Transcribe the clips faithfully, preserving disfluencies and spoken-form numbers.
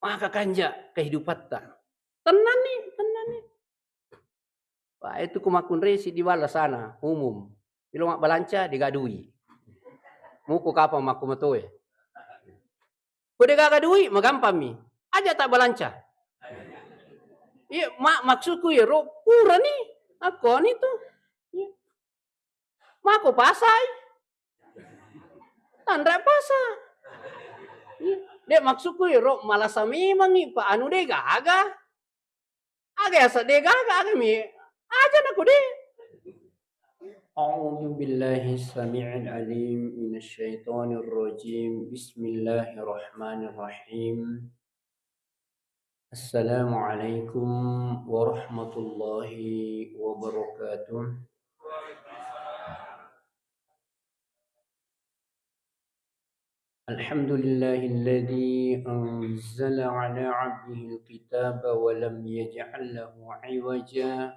Maka kanja kehidupatta. Tennanni, tennanni. Wah, itu ku makkunrai siddi balla sana, umum. Ilo mabbalanca, degaga dui. Muko kapang makku matoe. Ko degaga dui, magampammi. Aja tabbalanca. Iya, ma-, maksudku iyaro purani. Akkoni tu. Iya. Mako pasai. Tanra pasa. Iya. De, maksudku iyaro malasa memangngi, pa anu degaga. Aga yaseng degaga, aga mi aja nako de. أعوذ بالله السميع العليم من الشيطان الرجيم. بسم الله الرحمن الرحيم. السلام عليكم ورحمة الله وبركاته. الحمد لله الذي أنزل على عبده الكتاب ولم يجعل له عوجا،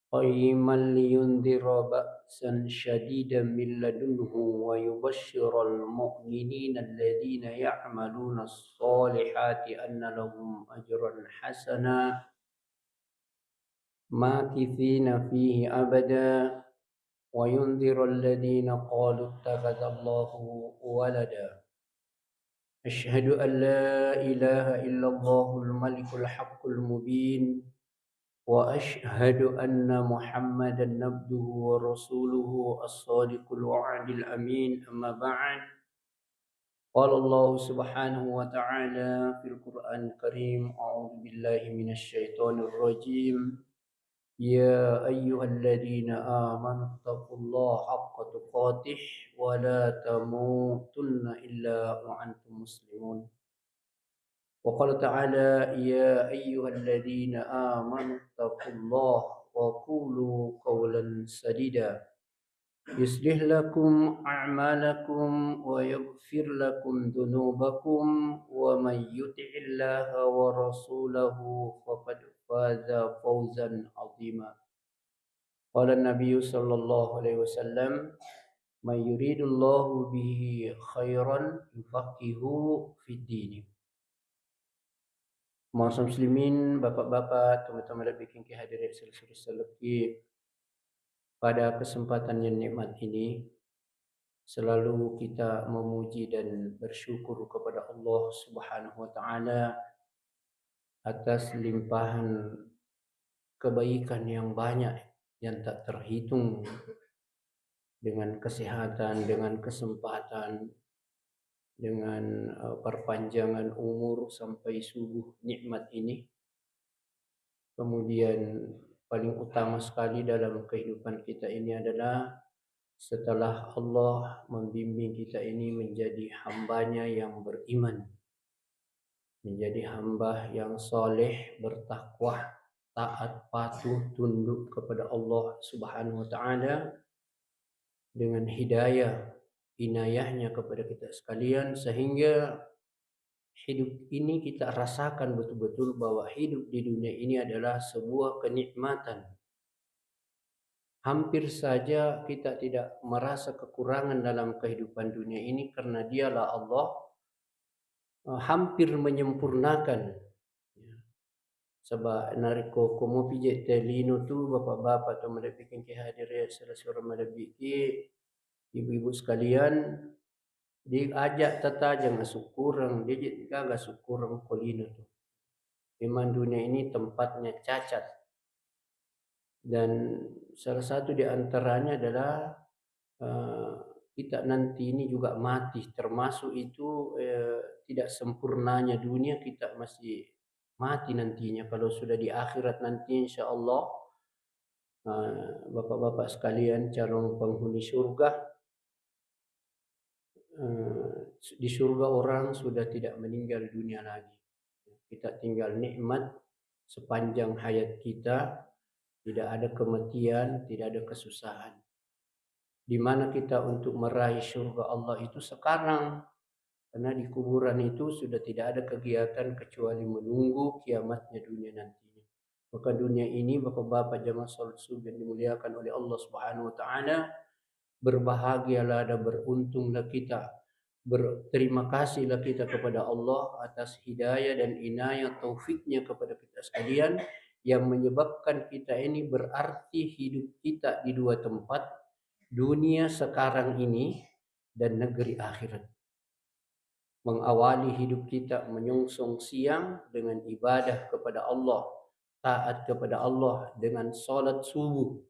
قيما لينذر بأسا شديدا من لدنه ويبشر المؤمنين الذين يعملون الصالحات أن لهم أجرا حسنا ماكثين فيه أبدا وينذر الذين قالوا اتخذ الله ولدا. أشهد أن لا إله إلا الله الملك الحق المبين، وأشهد أن محمدا عبده ورسوله الصادق الوعد الأمين. أما بعد، قال الله سبحانه وتعالى في القرآن الكريم، أعوذ بالله من الشيطان الرجيم، يا أيها الذين آمنوا اتقوا الله حق تقاته ولا تموتن إلا وأنتم مسلمون. وقال تعالى، يا أيها الذين آمنوا اتقوا الله وقولوا قولا سديدا يصلح لكم أعمالكم ويغفر لكم ذنوبكم ومن يطع الله ورسوله فقد فاز فوزا عظيما. قال النبي صلى الله عليه وسلم، من يريد الله به خيرا يفقهه في الدين. Ma'asyiral muslimin, bapak-bapak, teman-teman lebih kengki hadirin selesai seleki. Pada kesempatan yang nikmat ini, selalu kita memuji dan bersyukur kepada Allah Subhanahu wa Ta'ala atas limpahan kebaikan yang banyak yang tak terhitung, dengan kesehatan, dengan kesempatan, dengan, eh, perpanjangan umur sampai subuh nikmat ini. Kemudian paling utama sekali dalam kehidupan kita ini adalah setelah Allah membimbing kita ini menjadi hambanya yang beriman, menjadi hamba yang saleh, bertakwa, taat, patuh, tunduk kepada Allah Subhanahu wa Ta'ala dengan hidayah, inayahnya kepada kita sekalian, sehingga hidup ini kita rasakan betul-betul bahwa hidup di dunia ini adalah sebuah kenikmatan. Hampir saja kita tidak merasa kekurangan dalam kehidupan dunia ini karena Dialah Allah, eh, hampir menyempurnakan. Ya. Saba narekko ko mopi je te lino tu, bapak-bapak to malebbi kengki hadir ya, sura-sura malebbi ki, ibu-ibu sekalian, di aja tatajeng asukkureng, di je gaga sukkureng ko lino tu. Memang dunia ini tempatnya cacat. Dan salah satu di antaranya adalah, eh, kita nanti ini juga mati, termasuk itu, eh, tidak sempurnanya dunia, kita masih mati nantinya. Kalau sudah di akhirat nanti, insya Allah, eh, bapak-bapak sekalian, calon penghuni surga, eh, di surga orang sudah tidak meninggal dunia lagi. Kita tinggal nikmat sepanjang hayat kita, tidak ada kematian, tidak ada kesusahan. Di mana kita untuk meraih surga Allah itu sekarang. Karena di kuburan itu sudah tidak ada kegiatan kecuali menunggu kiamatnya dunia nantinya. Maka dunia ini, bapak-bapak jamaah salat subuh yang dimuliakan oleh Allah Subhanahu wa Ta'ala, berbahagialah dan beruntunglah kita Berterima kasihlah kita kepada Allah atas hidayah dan inayah taufiknya kepada kita sekalian, yang menyebabkan kita ini berarti hidup kita di dua tempat, dunia sekarang ini dan negeri akhirat. Mengawali hidup kita menyongsong siang dengan ibadah kepada Allah, taat kepada Allah dengan salat subuh.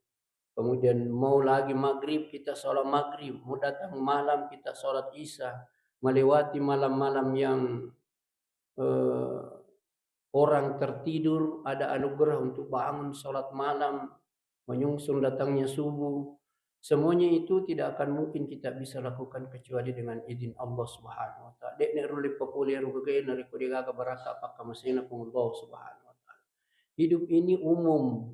Kemudian mau lagi maghrib, kita salat maghrib, mau datang malam, kita salat isya, melewati malam-malam yang, eh, orang tertidur, ada anugerah untuk bangun salat malam, menyongsong datangnya subuh. Semuanya itu tidak akan mungkin kita bisa lakukan kecuali dengan izin Allah Subhanahu wa Ta'ala. De'na ro leppapole ro gagae narekko de'gaga baraka pakkamasena Puang Allah Subhanahu wa Ta'ala. Hidup ini umum,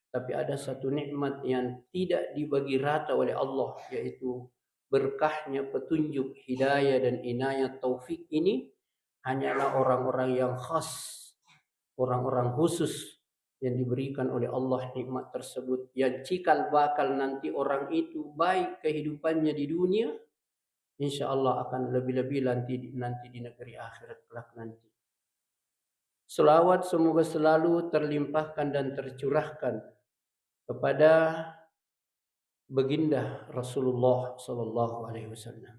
tapi ada satu nikmat yang tidak dibagi rata oleh Allah, yaitu berkahnya petunjuk, hidayah, dan inayah taufik ini hanyalah orang-orang yang khas, orang-orang khusus yang diberikan oleh Allah nikmat tersebut, yang cikal bakal nanti orang itu, baik kehidupannya di dunia, insya Allah akan lebih-lebih nanti, nanti di negeri akhirat kelak nanti. Selawat semoga selalu terlimpahkan dan tercurahkan kepada Baginda Rasulullah Sallallahu Alaihi Wasallam.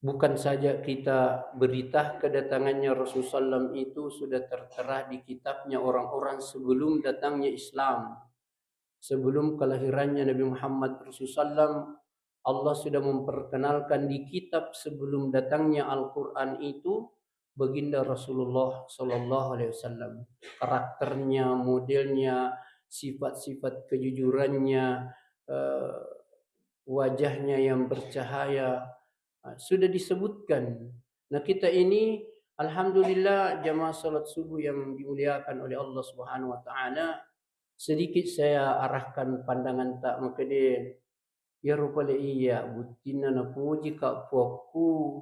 Bukan saja kita, berita kedatangannya Rasul Sallam itu sudah tertera di kitabnya orang-orang sebelum datangnya Islam. Sebelum kelahirannya Nabi Muhammad Rasul Sallam, Allah sudah memperkenalkan di kitab sebelum datangnya Al-Quran itu Baginda Rasulullah Sallallahu Alaihi Wasallam. Karakternya, modelnya, sifat-sifat kejujurannya, eh, wajahnya yang bercahaya, eh, sudah disebutkan. Nah, kita ini, alhamdulillah, jamaah salat subuh yang dimuliakan oleh Allah Subhanahu wa Ta'ala, sedikit saya arahkan pandangan tak makede, iyaro pale iya buttinna napojika puakku,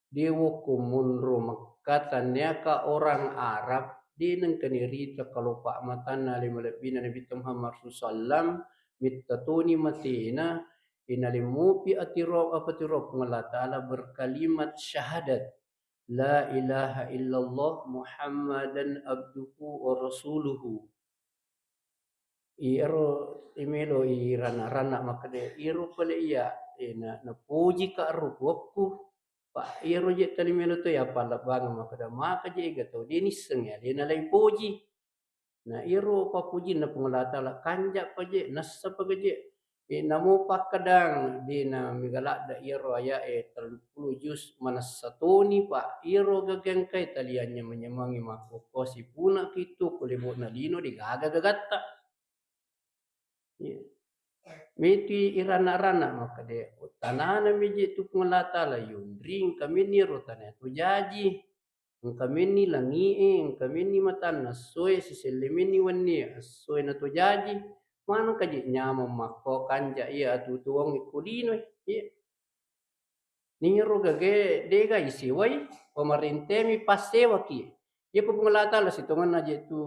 de wokko monro Mekka, tanniaka orang Arab, de nengkani rita kalopa matanna ale malebbina Nabitta Muhammad Rasul Sallam, mitta toni matena, inale mopi atiro, apa tiro Puang Allah Ta'ala berkalimat syahadat, la ilaha illallah Muhammadan abduhu wa rasuluhu. Iyaro imelo i rana-rana makkeda, iyaro pale iya, eh, na, napojika ro puakku. Pa iyaro je tali melo to ya pallebbangeng makkeda, maka je ega tau de nisseng ya, de nalai poji. Nah, iyaro pappojinna Puang Allah Ta'ala, kanja pa je, nassa pa je. Eh, namo pakkedang, de na mega ladde iyaro aya'e telluppulo juz, manessa toni, pa iyaro gagengkai taliannya menyemangi makkokko sipuna kitu ko lebo'na lino de gaga gagatta. Iya. Metui irana-rana makkeda, tanana meje tu Puang Allah Ta'ala, yonri engka menni ro tana to jaji. Engka menni langi'e, engka menni matanna essoe, siselle menni wennie, essoe na to jaji. Maneng kaje nyameng makko kanja iya atutuwong ikko linoe. Iya. Niro gage dega isewai, pemerintemi passewaki. Iya pa Puang Allah Ta'ala sitongenna je tu,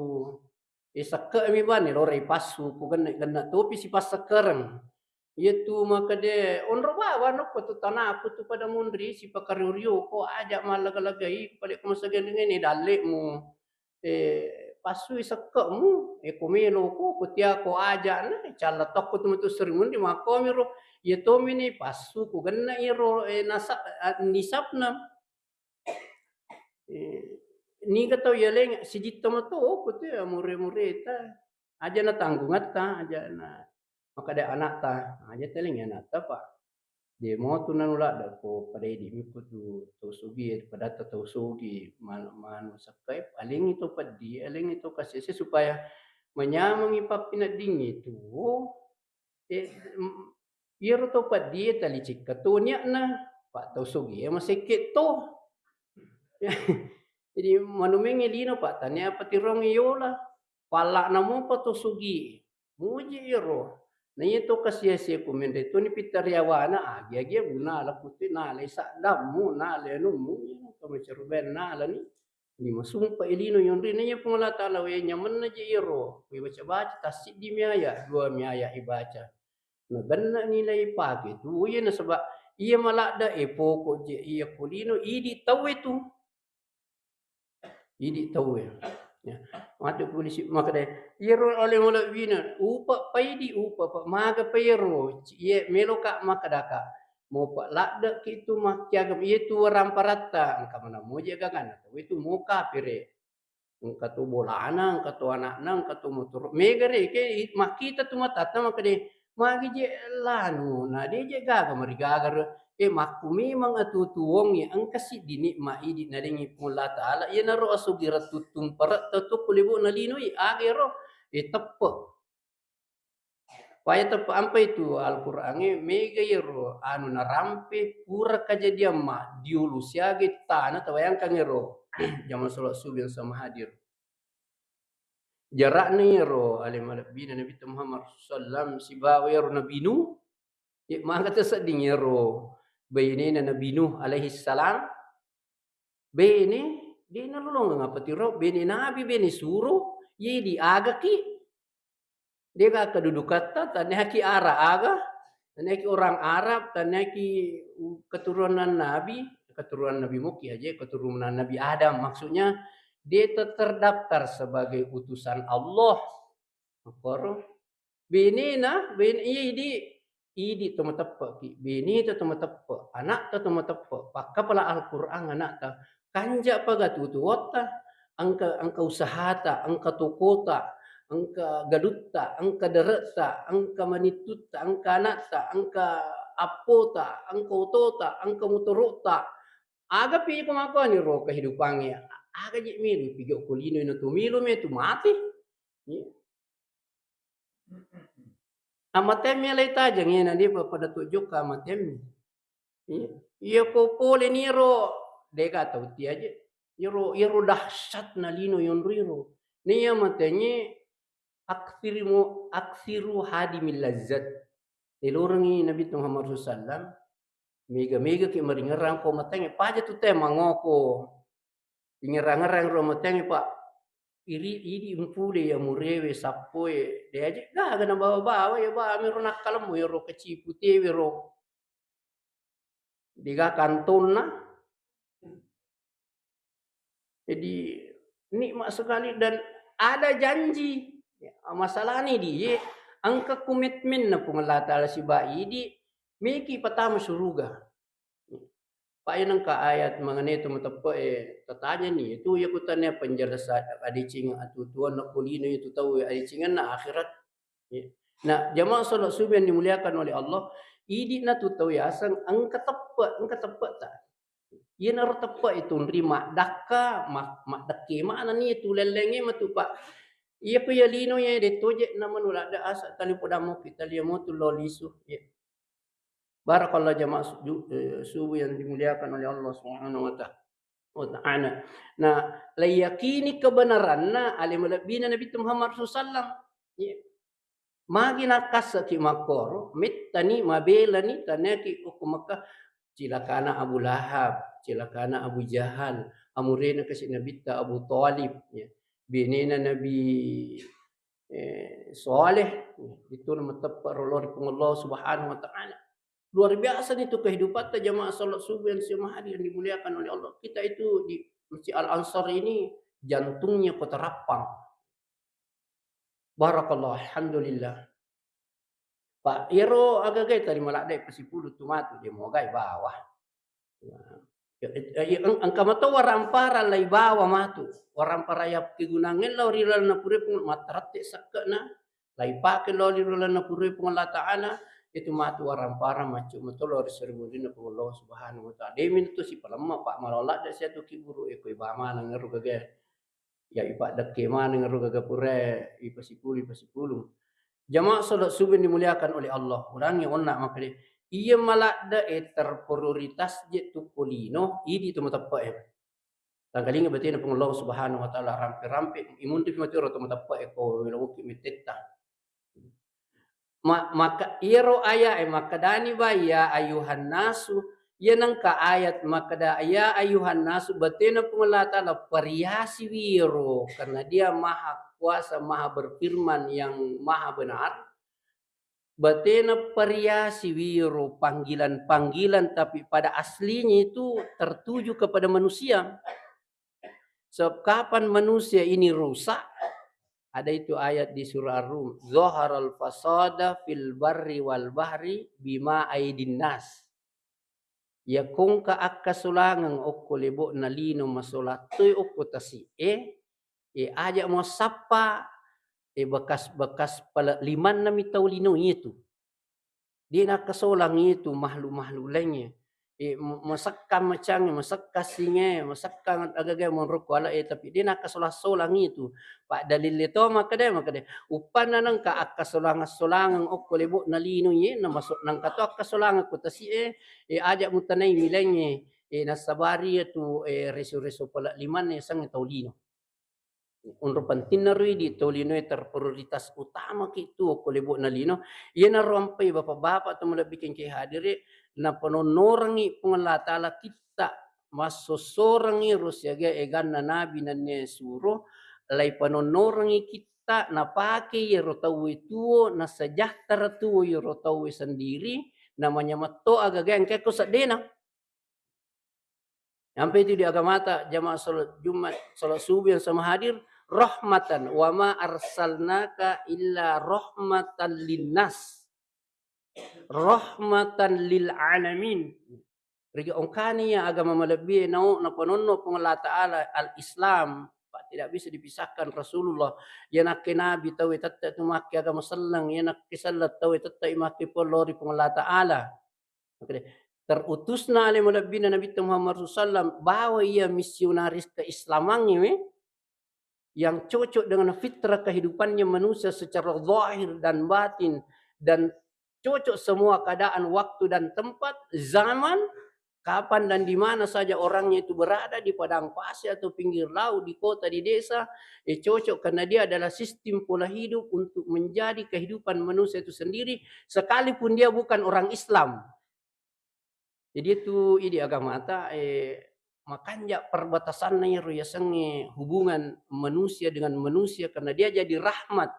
eh, sekke'mi bane lorei passu, ku genne, genne topi sipassekkereng. Iyatu makkeda, onro bawang okko tu tanaku tu pada munri sipakario-rio ko aja mallaga-lagai, pale ko masagenngengnge dalle'mu. Eh, passui sekke'mu, eh, ko melo ko, ko tiako aja'na, eh, calla tokko tu matu seri munri makkomiro. Iya tomini passu ku genna iro, eh, nasa-, eh, nisabna. Eh, niga tau yaleng sijitta mato ko tu ya mure-mureta. Aja na tanggungetta, aja na makkeda anakta, aja telengi anakta, Pak. De mo tu nanu ladde ko pada idi mi ko tu tau sugi, padatta tau sugi, man-, manu sakkai, alengi to peddi, alengi to kasese supaya manyamengi pappinaddingi tu. Eh, mm, iyaro to peddi talicikka to niatna, Pak, tau sugi masekke to. Jadi manumengi lino, Pak, tania patirongi yola. Palla'na mopa to sugi. Muji iro. Na iya to kasiasia ku menre toni pittariawana, agi-agia guna la pute nalai saddammu, nalai anummu, iya to macaruben nalani. Lima sumpa ilino yonri na iya Puang Allah Ta'ala we nyamenna je iro. We baca-baca tassiddi mi aya, dua mi aya ibaca. Na genna nilai pake tu, iya nasaba Iya maladde e poko je iya kulino idi tauwe tu. Idi tauwe. Ya. Matu polisi makade, iyaro ale malebbina, upa paidi upa pa maga pairo, iye meloka makadaka. Mopa ladde ki tu makkiagam iye tu waramparatta, engka mana moje gagana tauwe tu moka pire. Engka to bolana, engka to anakna, engka to motoro. Mega re, ke i-, makkita tu matatta makkeda, magi je lanu, na de je gaga marigaga ro. E, makku memang atuo-tuongi, engka siddi nikmat idi nadengi Puang Allah Taala, iyanaro asugireng tuttung paretta tu ku lebona lino i, aga ero, e, teppe. Waya teppe ampai tu Al-Quran e, mega iyaro anu narampe, pura kajadian maddiulu siaga tana, tabayangkang ero jama salat subuh yang sama hadir. Jarakna iyaro ale malebbina Nabitta Muhammad sallallahu alaihi wasallam sibawa iyaro Nabi Nuh, e, maka tasedding iyaro bainena Nabi Nuh alaihi salam, bene, de nalolongeng apa tiro, bene nabi, bene suro, ye diagaki. Dega kedudukatta, tanniaki ara aga, tanniaki orang Arab, tanniaki u-, keturunan Nabi, keturunan Nabi Muki aja, keturunan Nabi Adam. Maksudnya, dia te-, terdaftar sebagai utusan Allah. Makkoro, benena, ben-, iya idi, idi to mateppe ki, beneta to mateppe, anakta to mateppe, pakkapala Al-Quran anakta, kanja paga tutuotta, engka, engka usahata, engka tokota, engka galutta, engka dere'ta, engka manittutta, engka anakta, engka appota, engka otota, engka motorota. Aga pi ko makkuani ro kehidupangnge, aga je melu pijo ko lino ina tu melu me tu mati. Iya. Amatemmi alai tajeng, iya, na dia pa-, pada tojokka amatemmi. Iya. Iya ko pole niro, dega tau ti aja. Iyaro, iyaro dahsyatna lino yonriro. Naiya matengnge aksiru, aksiru hadimil lazzat. Elorengi Nabi Muhammad sallallahu alaihi wasallam, mega-mega ki maringerang ko matengnge, paja tu te mangoko. Ingerang-ngerang ro matengnge, Pak. Iri, idi mpule ya murewe sappoe, de aje gaga na bawa-bawa ya ba mero nakkalemmu ya ro kacipu tewe ro. Dega kantonna. Jadi nikmat sekali dan ada janji. Ya, masalahnya di, engka komitmenna Puang Allah Taala sibawa idi, meki patama suruga. Pak, iya nengka ayat mengenai tu mateppe e, tatajani itu, iya kutanya penjelasan adicing atutuan na kulino itu tau adicinganna akhirat. Ya. Nah, jamaah salat subuh yang dimuliakan oleh Allah, idi na tu tau yaseng engka teppe, engka teppe ta. Iya naro teppe itu nri maddakka, ma-, maddekke mana ni tu lellenge matu, Pak. Iya ko iya lino iya de toje na manu ladde asa tali podamo kita liya motu lo lisu. Ya. Barakallah jamaah su-, ju-, eh, subuh yang dimuliakan oleh Allah Subhanahu wa ta-, wa ta'ala. Nah, laiyakini kebenaranna ale malebbina Nabi Muhammad sallallahu alaihi wasallam. Iya. Magi nakkassaki makkoro, mettani, mabelani, tanniaki okko Mekah, cilakana Abu Lahab, cilakana Abu Jahal, amurena kasi Nabitta Abu Thalib, ya. Benena Nabi, eh, Saleh, itu mateppe rolo ri Puang Allah Subhanahu wa Ta'ala. Luar biasa nih tuh kehidupan jamaah salat subuh yang siang hari yang dimuliakan oleh Allah. Kita itu di Masjid Al Ansar ini jantungnya Kota Rappang. Barakallah, alhamdulillah. Pak, iyaro agaga tadi maladde pasipulung tu matu, de mogai bawah. Nah, ya, ya, ya, eng-, engka mato warampara lai bawa matu. Warampara ya kegunangnge lao ri lalenna pura Puang, mattarette sakke'na. Lai pake lao ri lalenna pura Puang Allah Ta'ala, itu matu warampara maccu mato lao ri sarimunrinna Puang Allah Subhanahu wa Ta'ala. Demi itu sipalemma, Pak, malola de siatu kiburu eko iba maneng ero gaga. Ya, ipaddekke maneng ero gaga pura ipasipulung, ipasipulung. Jamaah salat subuh yang dimuliakan oleh Allah. Ulangi onna makkeda, iya maladde e terprioritas je tu ko lino, idi tu mateppe e. Tangkalinga batena Puang Allah Subhanahu wa Ta'ala, rampe-rampe imunri mati ero tu mateppe e ko meloki mettetta. Ma-, maka-, iyaro ayat e makkedani, ba, "Ya ayuhan nasu," iya nengka ayat makkeda, "Ya ayuhan nasu," batena Puang Allah Ta'ala pariasiwi ro, karena Dia Maha Kuasa, Maha Berfirman, yang Maha Benar. Batena variasi wiro panggilan-panggilan, tapi pada aslinya itu tertuju kepada manusia. Sebab kapan manusia ini rusak, ada itu ayat di surah Ar-Rum, "Zaharal fasada fil barri wal bahri bima aidin nas." Iya kongka akkasolangeng okko lebo'na lino, masola toi okko tasi'e, e, aja' mo sappa, e, bekas-bekas pale' limanna mi tau lino itu. De' nakkasolang itu mahlu-mahlu laingnge. E, m-, masekkang macangnge, masekkang singe, masekkang agaga monro kuala e, tapi de' nakkasolang-solang itu. Paddalille to makkeda, makkeda, uppanna nengka akkasolang-solangeng okko lebo'na lino iye, namaso-, nengka to akkasolangeng ko tasi'e, e, aja' mutanai milaingnge, e, nasabari iyatu, e, reso-reso pale' limanna yasengnge tau lino. Onro pentinna ro idi' tau linoe terprioritas utamaki tu okko lebo'na lino. Iyanaro ampai bapak-bapak to malebbi kengke hadire, napanonnorengngi Puang Allah Ta'ala kitta massossorengngi ro siaga eganna nabi nennia suro, laipanonnorengngi kitta napake iyaro tauwe tuo, nasejahtera tuo iyaro tauwe sendiri, namanyameng to agaga engka ko seddena. Sampai itu di agamata, jamaah salat Jumat, salat subuh yang sama hadir, rahmatan, "Wa ma arsalnaka illa rahmatan linnas." Rahmatan lil alamin. Riga ongkani ya agama malebbi nau napanonno Puang Allah Ta'ala, al-Islam, Pak, tidak bisa dipisahkan Rasulullah. Ya nakke nabi tauwe tette tu makke agama selleng, ya nakke selleng tauwe tette makke polori Puang Allah Ta'ala. Oke deh. Terutusna ale malebbina Nabitta Muhammad sallallahu alaihi wasallam, bawa ia misionaris keislamangnge we, yang cocok dengan fitrah kehidupannya manusia secara zahir dan batin, dan cocok semua keadaan, waktu dan tempat, zaman, kapan dan di mana saja orangnya itu berada, di padang pasir atau pinggir laut, di kota, di desa, eh, cocok karena dia adalah sistem pola hidup untuk menjadi kehidupan manusia itu sendiri, sekalipun dia bukan orang Islam. Jadi itu idi agamata, eh, makanja perbatasanna iyaro yasengnge hubungan manusia dengan manusia, karena dia jadi rahmat.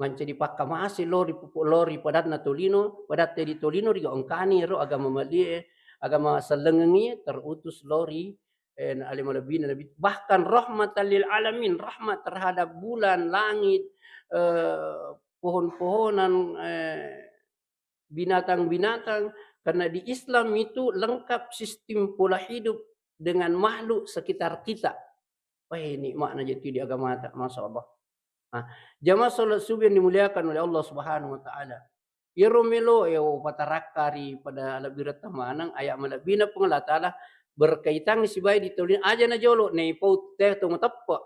Mancaji pakkamase lori pupu-, lori padanna tolino, padatta di tolino riga engkani ro agama malie, agama sellengengi terutus lori, eh, ale malebbina Nabi, bahkan rahmatan lil alamin, rahmat terhadap bulan, langit, eh, pohon-pohonan, eh, binatang-binatang, karena di Islam itu lengkap sistem pola hidup dengan makhluk sekitar kita. Wah, nikmatna jati di agamata, Masya Allah. Nah, jamaah salat subuh yang dimuliakan oleh Allah Subhanahu wa Ta'ala. Iyaro melo e upatarakka ri pada alebbiretta maneng, aya malebbina Puang Allah Ta'ala berkaitan sibawa di tolino aja na jolo, nei pau te to mateppe.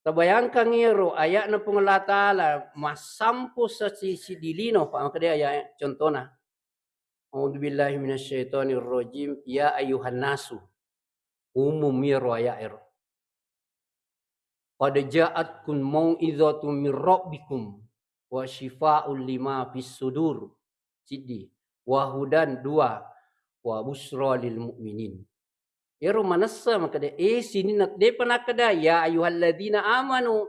Tabayangkang iyaro aya'na Puang Allah Ta'ala massampu sesi-, siddi lino, pa-, makkeda aya'e, contona, "A'udzubillahi minasyaitonirrajim, ya ayyuhan nasu." Umum iyaro aya'ero. "Qad ja'atkum mau'izatun min rabbikum wa syifaa'un lima fis sudur." Siddi. "Wa hudan", dua. "Wa busyra lil mu'minin." Ero manessa makkeda, eh, sininna, depa nakkeda, "Ya ayyuhalladzina amanu."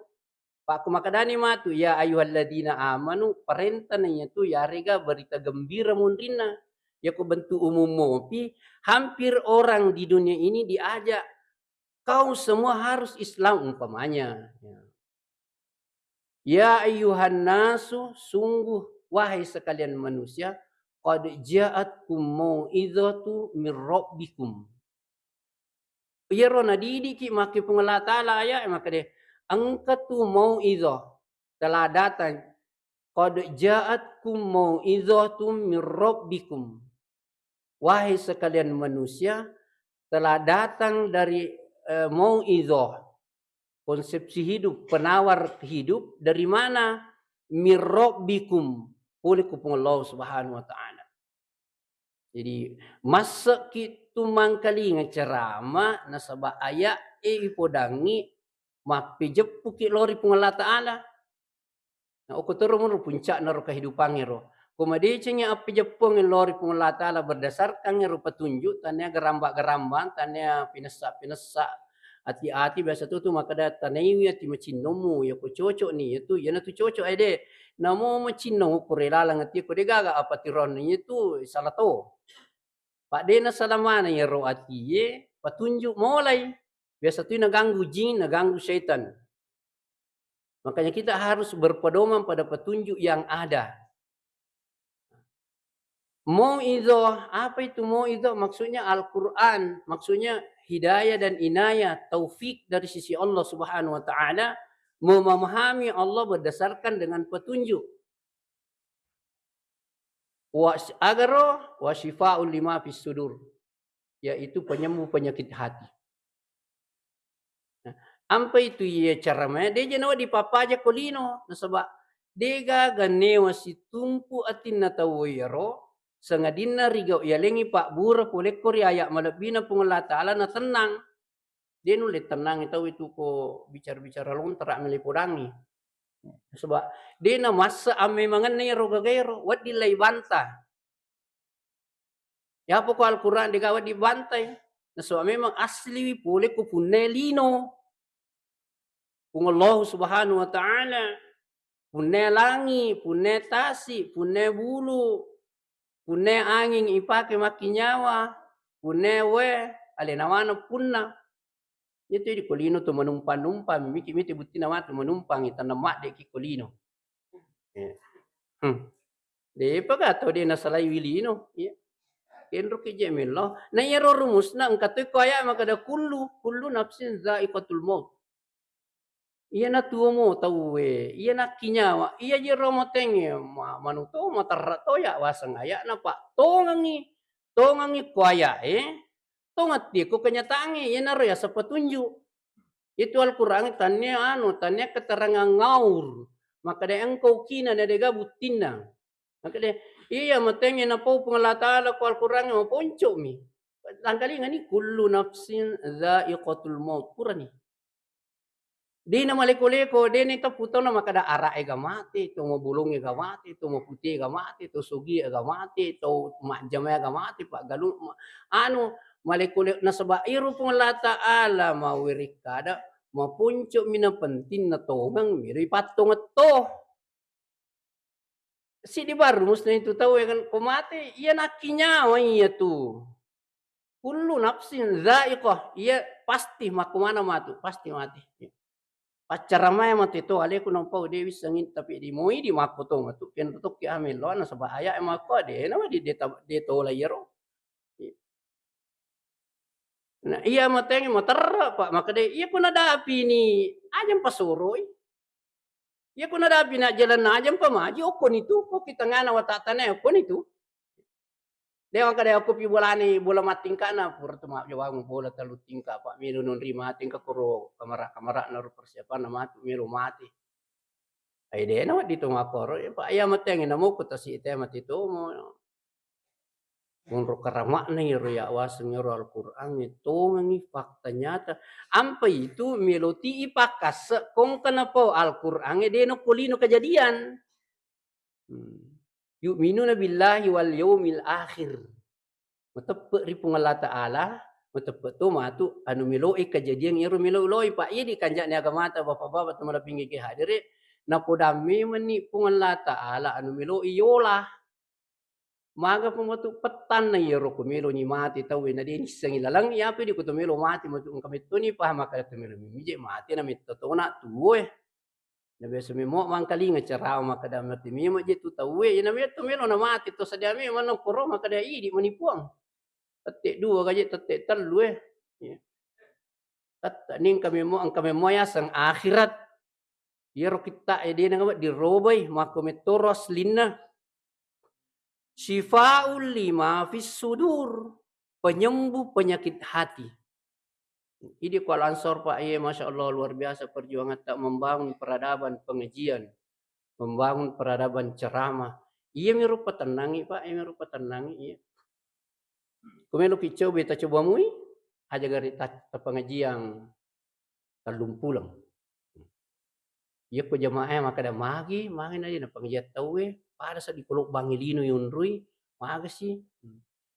Pakko makkedani matu, "Ya ayyuhalladzina amanu," parentana iyatu yarega berita gembira munrinna. Yako bentuk umum mopi, hampir orang di dunia ini diajak, "Kau semua harus Islam," umpamanya. Ya. "Ya ayyuhan nasu," sungguh, wahai sekalian manusia, "qad ja'atkum mau'izatu mir rabbikum." Iyaro nadidiki makke Puang Allah Ta'ala aya'e makkeda, engka tu mau'izah telah datang, "Qad ja'atkum mau'izatun mir rabbikum." Wahai sekalian manusia, telah datang dari, eh, mau'izah, konsepsi hidup, penawar hidup dari mana? Mir rabbikum, pole ku Puang Allah Subhanahu wa Ta'ala. Jadi, massekki tu mangkalinga cerama nasaba aya'e ipodangi mappejeppuki lao ri Puang Allah Ta'ala. Nah, okko toro monro puncakna ro kehidupangnge ro. Ko madecengngi appejeppuangnge lao ri Puang Allah Ta'ala berdasarkan ro petunjuk, tania garamba-garambang, tania pinessa-pinessa, Ati-ati biasa tu, tu makkeda, "Tanaiwi ati macinnongmu, yako cocok ni, yatu, iyanatu cocok ede." Namo macinnong ukkure laleng ati ko degaga apa tironna, iyatu salah to. Pak de nasalamana yaro atie, patunjuk molai. Biasa tu naganggu jin, naganggu syaitan. Makanya kita harus berpedoman pada petunjuk yang ada. Mauidhah, apa itu mauidhah? Maksudnya Al-Quran, maksudnya hidayah dan inayah, taufik dari sisi Allah Subhanahu wa Ta'ala, memahami Allah berdasarkan dengan petunjuk. Wa agaro wa syifaul lima fis sudur, yaitu penyembuh penyakit hati. Nah, ampa itu iya caramae, deje nawa dipappaja ko lino, nasaba degaga newa situmpu atinna tau iyaro, sangadinna rigau yalengi pabbura polekko ri ayat malebbina Puang Allah Ta'ala na tennang. De nulle tennangi tau itu ko bicara-bicara lontara mele podangi. Nasaba de namassa ammemangenna iyaro gagaero, wedding lai banta. Yapo ko Al-Quran degaga wedding bantai. Nasaba memang asliwi pole ko punnae lino. Puang Allah Subhanahu wa Ta'ala, punnae langi, punnae tasi, punnae bulu, punnae anging ipake makkinyawa, punnae wae, alena maneng punna. Iyatu idi ko lino tu manumpang-numpang, miki mite buttina matu manumpang, tanna maddeki ko lino. Eh. Hmm. Depa ga tau de nasalai wi lino, iya. Kenro ki je mello. Na iyaro rumusna engka to ko aya makkeda kullu, kullu nafsin dzaiqatul maut. Iyana tuomo tauwe, iyana kinyawa, iya jero matengnge, ma-, manu to, materra to ya waseng ayana, Pak. Tongengi, tongengi ko ayae, tongeng ti ko kenyataangnge, iyanaro yaseng petunjuk. Itu Al-Quran tannia anu, tannia keterangan ngaur. Makkeda engkau kina na dega buttinna. Makkeda, iya matengnge napau Puang Allah Ta'ala ko Al-Quran maponcomi. Tangkalingani kullu nafsin dzaiqatul maut. Purani. Dena maleko-leko, dena teppu tona makkeda ara'e ga mate, to mabolongnge ga mate, to maputie ga mate, to sogie ga mate, to majjamae ga mate, paggalu ma-, anu, maleko-le-, nasaba iro Puang Allah Ta'ala mawerekkada, maponcomi na pentinna tongeng, miro ipattongeng to. Siddi baru musna itu tau ya kan, ko mate, iya nakkinyawa iya tu. Kullu nafsin dzaiqah, iya pasti makkumana matu, pasti mati. Paccaramae mate to, aleku nampau de wissengi, tapi di moi di makko to matu, ken tokki amelo nasaba aya e makko de, nama di de ta-, de tola iyaro. Nah, iya matengnge materra, Pak, makkeda, iya ko nadapini, aja mpasoroi. Iya ko nadapini ajjalenna, aja mpamaji, okkoni tu, ko ki tengngana watattana, okkoni tu. De makkeda okko pi bolani, bola mattingkana, pura tu majjawang bola tellu tingka, Pak, melo nonri mati, engka koro kamara-, kamarana ro persiapanna matu, melo mati. Ai de na wedding to makkoro, ya, Pak, iya matengnge namo ko tasi te mati tomo. Monro karama'na iyaro ya waseng iyaro Al-Quran e, tongengi fakta nyata. Ampa itu melo ti ipakkasse kongka napau Al-Quran e de nokko lino kejadian. Hmm. Yu'minuna billahi wal yaumil akhir. Mateppe ri Puang Allah Ta'ala, mateppe to matu anu melo e kejadian iyaro melo loi, Pak. Iya di kanja'ni agamata, Bapak-bapak, teman pinggir hadire, napoda memenni Puang Allah Ta'ala anu melo i yola. Maga pa matu pettanna iyaro ko meloni mate tauwe, na de nissengi laleng, iyapi di ko to melo mate matu, engka mettoni paham makkeda to melo mimije mate na metto tona tuwoe. Na biasa memo mangkalinga carawa makkeda mate memo je tu tauwe, na metto melo na mate to sadia me maneng koro makkeda idi mani Puang. Tette dua gaje tette tellu e. Iya. Tette ni engka memo, engka memo yaseng akhirat. Iyaro kitta e de na wedding robai, makko mettoro aslinna. Syifaul lima fis sudur, penyembuh penyakit hati. Idi ko Al-Ansor, Pak, iya, Masya Allah, luar biasa perjuangan tak membangun peradaban pengajian, membangun peradaban ceramah. Iya miro patennangi, Pak, iya miro patennangi, iya. Ko melo ki coba, ta coba mui, aja gari ta, ta pengajian tellumpuleng. Iya ko jamaah e makkeda magi, magi na de na pengajian tauwe, pada seddi ko lobbangi lino yonroi, magasi.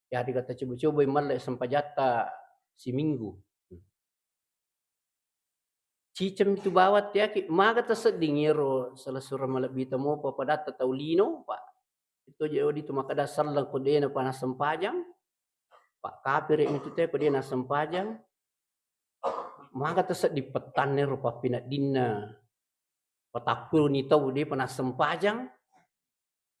Jadi kata coba-coba melle sempajatta siminggu. Ciceng tu bawang tiaki, maga tasedding iyaro selessureng malebbita mopa padatta tau lino, Pak. Itu je odi tu makkeda selleng ko dena pana sempajang, Pak, kapere mi tu te ko dena sempajang, maga tasedding pettanna ero pappineddinna, patappuni tau de pana sempajang,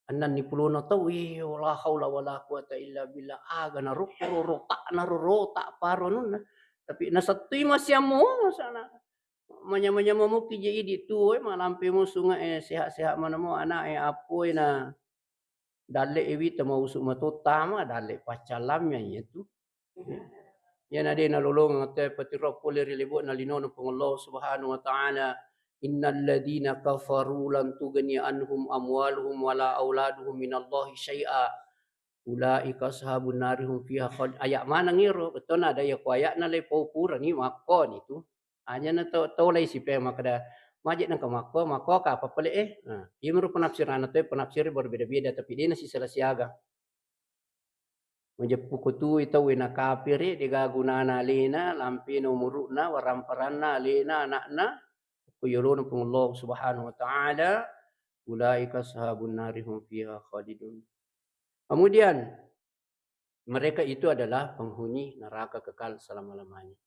ennenni pulona tau, eh, la haula wala quwata illa billah, aga na ro-, ro-, rotakna ro-, rotak paro anunna. Tapi nasettui masiammo sana. Manyama-nyama muki je idi tuo, eh, malampe mo sunga, eh, sehat-sehat mana mo anak, eh, apoe na dalle e wita mausu matottama, dalle paccallamnya iyatu. Iyana de nalolongeng te patiro pole ri lebo'na linono Puang Allah Subhanahu wa Ta'ala. Innal ladzina kafaru lan tughni anhum amwaluhum wala auladuhum minallahi syai'a. Ulaika ashabun nari hum fiha khalid. Ayat maneng iro, betona ada ya ku ayatna le pau purani makkoni tu. Aja na tau, tau lai sipe makkeda, maje nengka makko, makko ka apa pale eh. Nah, iya meru penafsiranna tu, penafsir berbeda-beda, tapi de nasisala siaga. Majeppu ko tu tau na kapere, de ga gunana alena, lampena umuru'na, waramparanna, alena, anakna, ko yolona Puang Allah Subhanahu wa Ta'ala, ulaika ashabun nari hum fiha khalidun. Kemudian, mereka itu adalah penghuni neraka kekal selama-lamanya.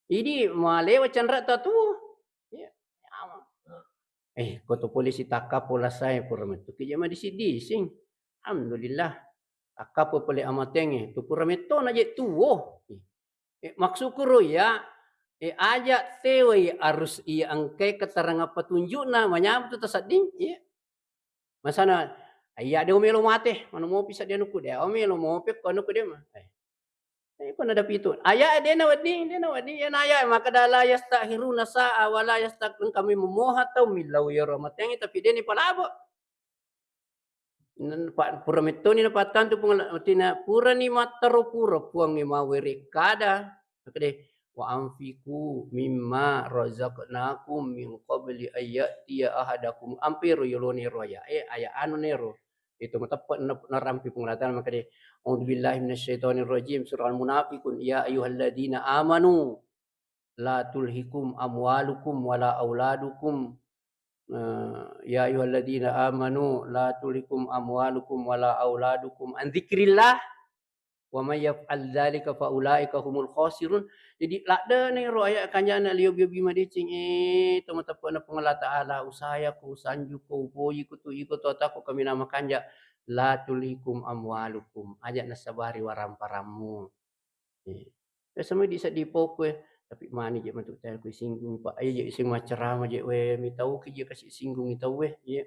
Idi malewa canra tatu. Iya, nyameng. Eh, ko to polisi takkapo lasae pura mettu ki jama disi-dising. Alhamdulillah. Takkapo pole amatengnge, tu pura metto na je tuo. Eh, maksudku ro iya, eh, aja tewai harus iya engkai keterangan petunjukna, manyameng tu tasedding, iya. Masana, iya de melo mate, manu mopi seddi anukku de, melo mopi ko anukku de ma. Eh. Eh, ko nada pitu. Aya de na wedding, de na wedding, ya na aya makkeda la yastakhiruna sa'a wa la yastaqdim, kami memoha tau millau yaro matengnge tapi de ni palabo. Nen-, pa-, pura mettoni napattantu Puang Allah, artinya purani mattaro pura Puangnge mawerekkada. Makkeda, "Wa anfiqu mimma razaqnakum min qabli an ya'tiya ahadakum." Ampero yolone ro aya, eh, aya anu nero. Itu mateppe na-, narampi Puang Allah Ta'ala makkeda, "A'udzubillahi minasyaitonirrajim." Surah Al-Munafiqun, "Ya ayyuhalladzina amanu." La tulhikum amwalukum wala auladukum, eh, ya ayyuhalladzina amanu la tulhikum amwalukum wala auladukum an dzikrillah, wa may yaf'al dzalika fa ulaika humul khasirun. Jadi, ladde nero ayat kanjana liyo biyo bima deceng, eh, to mateppe'na Puang Allah Ta'ala, usayako, usanjuko, upojiko tu iko to atako kaminang makanja, la tulhikum amwalukum, aja nasabari waramparammu. Eh, biasa mai di seddi pokko, eh. Tapi mani je matu tena ku singgung, Pak. Iya je sing maccarama je, we, mitauki je kasi singgungi tau, we. Iya.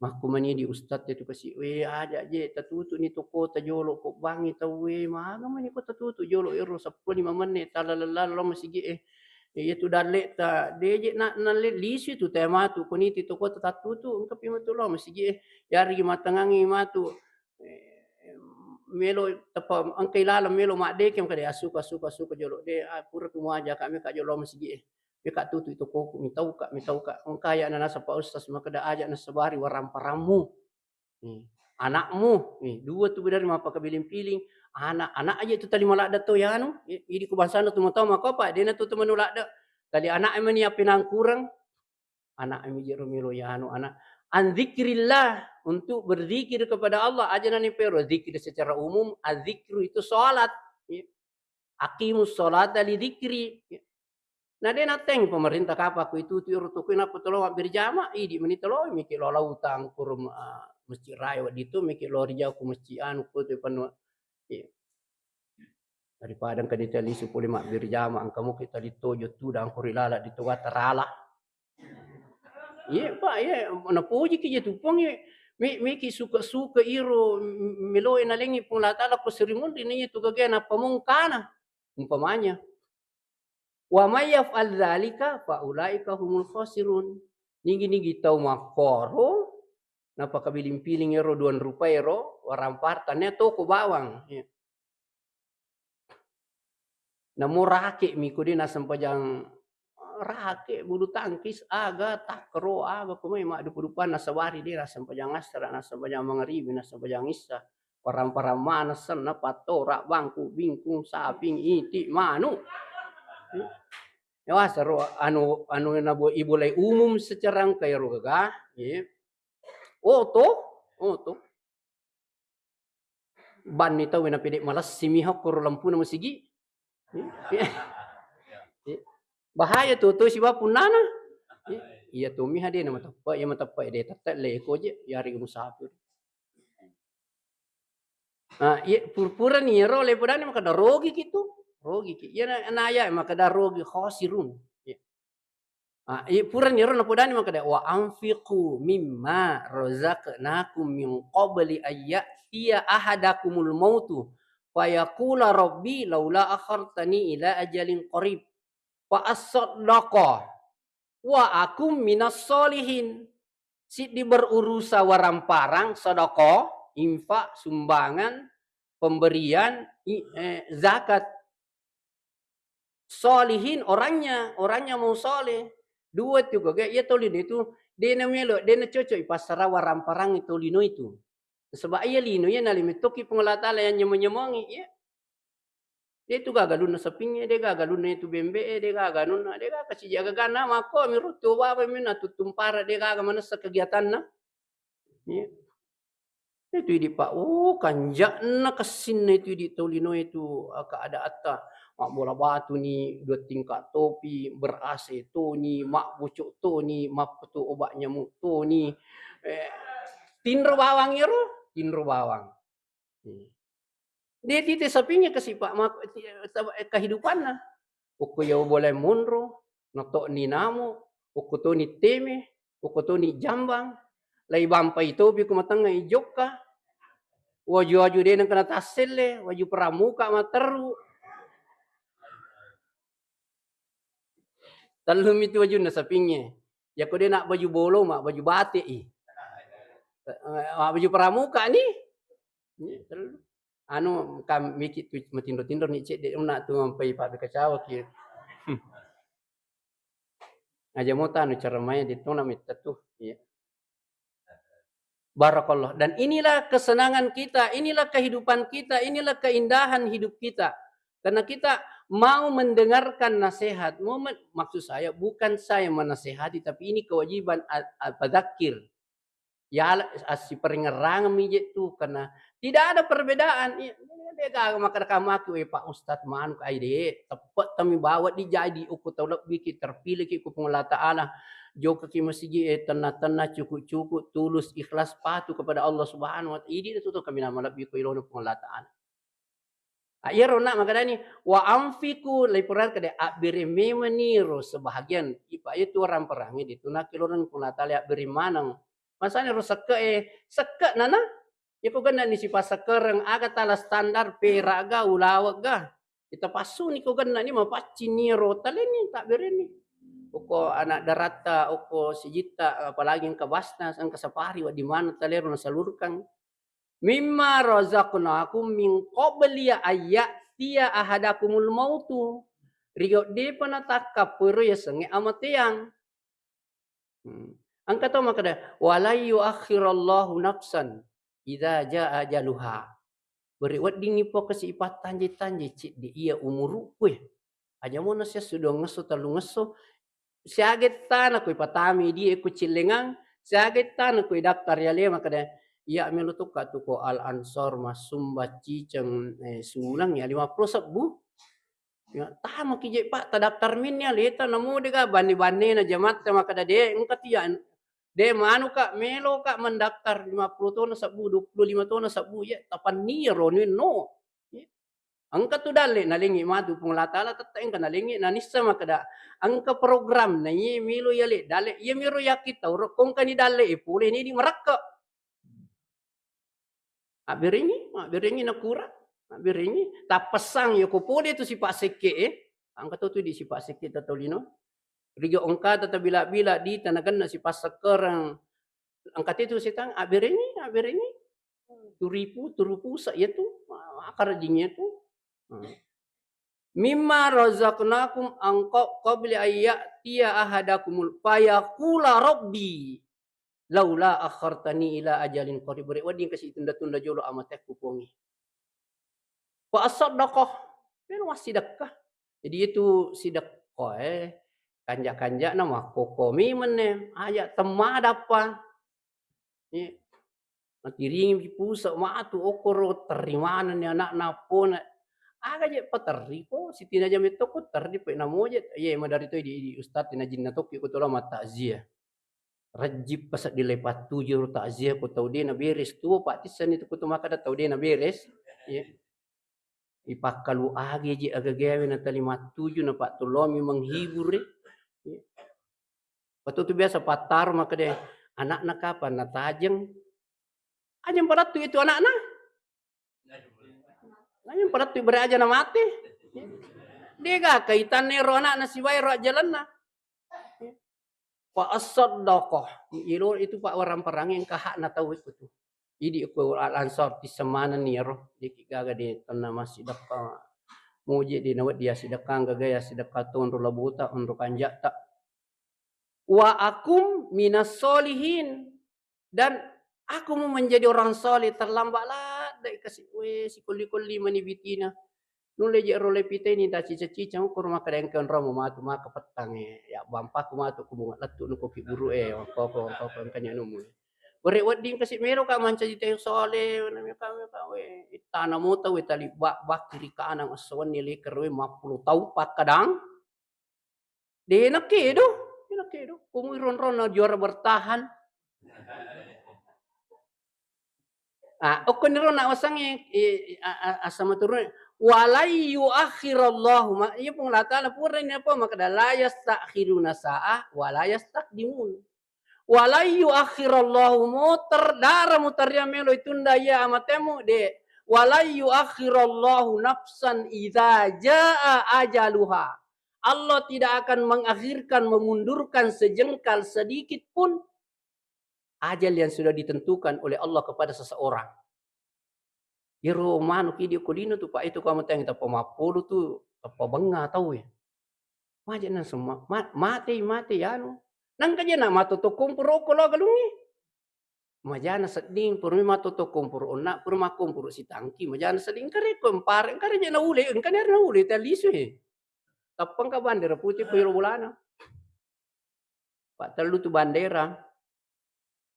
Makku mani di ustaz itu kasi, we, aja je tatutu ni toko ta jolo ko bangi tau, we, maga mani ko tatutu jolo ero seppulo lima menit, tala lella lo masigi, eh. Iya tu dalle ta, de je na, nalle lisu tu te matu, ko niti toko ta tatutu, engka pi matu lo masigi, eh. Yari matangangi matu. Eh, melo tepa engka ilaleng melo maddekeng, makkeda, "Asuka, asuka, asuka jolo." De, ah, pura ku muaja ka meka jolo masigi e. Meka tutu itu koku, mitauka, mitauka. Engka ya nanasa Pak Ustaz makkeda, "Aja nasabari waramparammu. Hmm. Anakmu, nih, dua tu bedari mappakabiling-piling. Anak, anak aja itu tali maladda to yanu." I-, idi ku bangsana tu matau mako apa, dena tu temanu ladda. Tali anak mani apa nangkurang. Anak mi jero melo yanu anak. An dzikrillah, untuk berzikir kepada Allah. Aja nani pero zikir secara umum, adzikru itu salat. Ya. Aqimus salata li dzikri. Ya. Nah, de nateng pemerintah kapa ku itu tu ro tu ku napa tolo berjama, idi meni tolo miki lo lautan kurum, ah, masjid raya waditu miki lo rijau ku masjid anu ku tu panu. Ya. Daripada engka ditalisu pole mabbirjama, engka muki tali tojo tudang ko ri lala di toga tarala. Iya, Pak, iya, napojiki je tu Puang, iya. Mi-, miki suka-suka iro, m-, meloe nalengi Puang Allah Ta'ala ko seri munri na iya tu gagaya nappa mongkana. Umpamanya. Wa may yaf'al dzalika fa ulaika humul khasirun. Nigi-nigi tau makkoro, napakabiling-piling ero duang rupa ero, waramparta, ne toko bawang. Iya. Namo rake mi ko de nasempajang rake, bulu tangkis, aga, takro, aga, ko mai maddupa-dupa nasabari de nasempajang asra, nasempajang mangaribi, nasempajang issa. Parang-parang maneng senna, pattora, bangku, bingkung, saping, iti, manu. Yawa sero anu, anu na bo-, ibolai umum secara engka ero gaga, ye. Oh to, oh to. Banni tau na pede malessi mi hokkoro lampuna masigi. Bahaya tu, tu siba punnana. Iya tu mi hade na mateppe, iya mateppe de tette leko je, yari musafir. Ah, iya pur-, purani ero le podani makkeda rogi ki tu, rogi ki. Iya na, na ya makkeda rogi khosirun. Iya. Ah, i-, purani ero napodani makkeda, "Wa anfiqu mimma razaqnakum min qabli ay ya'tiya ahadakumul mautu fayaqula rabbi laula akhartani ila ajalin qarib fa asaddaqa wa akum minas solihin." Siddi berurusa waramparang, sedekah, infak, sumbangan, pemberian, i-, eh, zakat. Solihin, orangnya, orangnya mau soleh. Dua tu gaga, iya tolino itu, de na melo, de na cocok ipassara waramparang tolino itu. Sebab iya lino iya nalimettoki Puang Allah Taala yang nyemong-nyemongi, iya. De tu gaga lunna sapingnge, de gaga lunna itu bembe e, de gaga nunna, de gaga siji agaganna, mako mi ruttu baba mi na tuttumpara, de gaga manessa kegiatanna. Iya. Itu idi, Pak, oh, kanja'na kessinna itu idi tau linoe tu, ah, keadaatta. Mabbola batu ni, dua tingkat topi, ber-A C toni, mabbucuk toni, mappetu obat nyamuk toni. Eh, tinro bawang iyaro, tinro bawang. Hmm. De tite sapingnge kasi, Pak, mak-, ti-, saba-, eh, kehidupanna. Okko iya bolae monro, nato'ni namo, okko toni teme, okko toni jambang, lai bampai topi ko matengnga i jokka, waju-waju de nengka natasselle, waju pramuka matteru. Tellumi tu wajunna sapingnge. Yako de na baju bolo, ma baju batik i. Eh, ma baju pramuka ni. Iya, tellu. Anu, kam miki tu matinro-tinro ni cedde una tu mampai pabbe kacawa ki. Hmm. Aja mo tanu cara main di tona metta tu. Iya. Barakallah. Dan inilah kesenangan kita, inilah kehidupan kita, inilah keindahan hidup kita. Karena kita mau mendengarkan nasihat, mau men-, maksud saya bukan saya menasehati, tapi ini kewajiban a-, a-, padzakir. Ya, assiparingerrangeng mi je tu, karena tidak ada perbedaan. Iya, de gaga makkeda kamaki, "We, Pak Ustadz, manuk ai de, teppe' tami bawa di jadi uku tau lebbi ki, terpilih ki ku Puang Allah Taala. Jokka ki masigi, eh, tenna-tenna, cuku-cuku, tulus, ikhlas, patuh kepada Allah Subhanahu wa Ta'ala." Idi tu, tu kami nama lebbi ku ilona Puang Allah Taala. Ah, iyaro na makkadani, "Wa anfiqu," lai purana kada abbere memang niro sebahagian, ipa iya tu orang perangi ditu nakkiloreng Puang Allah Taala abbere maneng. Masani ro sekke e, sekke nana. Iya ko genna ni sipassekkereng aga tala standar, perak ga, ulawek ga. Kita passu ni ko genna ni mapaccing niro taleni, tabbereni. Okko anak daratta, okko sijitta, apalagi engka Basnas, engka safari, wedding maneng talero nasalurkang. "Mimma razaqnakum min qabli an ya'tiya ahadakumul mautu." Ri gau depa natakkappoi ro yasengnge amateang. Hmm. Engka to makkeda, "Wa lan yuakhirallahu nafsan idza jaa ajaluha." Bere weddingngi pokka si ipattanjai-tanjai cedde iya umuru'ku e. Aja mona sia sudongngesso tellungesso, siaga ettana ko ipatami dia ko cillengang, siaga ettana ko idaftar yale makkeda, "Iya melo tokka tu ko Al Ansor, Massumba, Ciceng, eh, Sulang ya lima puluh sebbu." Ya, tamaki je, Pak, tadaftar minni aleta namo dega banne-bannena jamatta makkeda, "De, engka tu ya, de, manuka, meloka mendaftar lima puluh tona sebbu, dua puluh lima tona sebbu, ya, tapanni roni no." Ya. Engka tu dalle nalengngi matu Puang Allah Taala, tette engka nalengngi, nanissa makkeda engka program na iye melo yale dalle, iya miro yakin tau ro kongkani dalle e pole ni di marakka. Abberengi, abberengi nakura, abberengi. Tappessang yako pole tu sipa sekke e, engka to tu di sipa sekke tatolino. Riga engka tatabila-bila di tanaganna sipa sekkereng. Engka te tu setang, abberengi, abberengi. Turipu, turupu sa iya tu, akar jingi tu. Hmm. "Mimma razaqnakum angko qabli ayyatiya ahadakumul fayaqula rabbi laula akhartani ila ajalin qarib." Bere wedding kasi tunda-tunda jolo amatekku pongi. Fa asaddaqa. Melo massidekka. Jadi itu sidek-, Ko, eh, kanja-kanjana makkokko memeng ne, aja temmadappa. Eh, natiringi puse matu okkoro terri manenni ana'na appona. Aga je paterri ko, sitinaja metto ko terri pe namoje, ye madari toi di, di ustaz najinna tokki ko tolo mattakziah. Rejjing pasedding le pattuju ro takziah ko tau de naberes tuo, pattissani tu ko tu makkeda tau de naberes. Iya. Ipakkalu age je agagawe natali mattuju, napattollomi menghibur, eh. Iya. Patu tu biasa pattaro makkeda, anakna kapan natajeng? Ajeng padattu itu anakna. Nah, yang pada tu beraja na mate. Dega kaitanna ero anakna sibawa ero ajjalenna. Fa asaddaqa. Ilo itu pa warang-parange engka hakna tau itu tu. Idi ko Al Ansar tissemanenni ero. Deki gaga de tenna massidekka. Moje de nawedding ya sidekka gaga ya sidekka tonro labota onro kanjata. Wa akum minas solihin. Dan aku mau menjadi orang soleh, terlambat ladde kasi, we, sikolli-kolli mani bitina. Nulle je ro le piteni ta cica-cica ko rumah kadang kan romo matu maka petang, eh. Ya bampaku matu ku bunga lettu nuko ki buru, eh, koko, koko engkanya numu. Bere wedding kasi mero ka mancaji tau soleh, nami ka, ka, we, tana mota we tali bak, bak kiri kanan esso wenni leker we mappulo tau pakkadang. De nakedo, de nakedo. Kumu ronronna juara bertahan. Ah, okkoniro na wasangnge, eh, a-, a-, asama turun. Walai yuakhirallahu ma-, iya Puang Allah Ta'ala pura ini apa? Makkeda, la yastakhiruna sa'ah, wa la yastaqdimun. Walai yuakhirallahu mutar, dara mutaria melo itunda iya amatemu, de. Walai yuakhirallahu nafsan idza jaa ajaluha. Allah tidak akan mengakhirkan, memundurkan sejengkal sedikit pun ajal yang sudah ditentukan oleh Allah kepada seseorang. Iyaro manuk idi ko lino tu, Pak, itu kamu teng tappa mappolo tu, tappa bengnga tau ya. Maja na semma-, ma-, matei, matei anu. Nangka je na mato to komporo ko lo galungi. Majana sedding, purmi mato to komporo onna, purma komporo sitangki, majana sedding kare ko empare, kare je na ule, engka na ule te lisu he. Tappa engka bandera putih ko iro bolana. Pak, tellu tu bandera.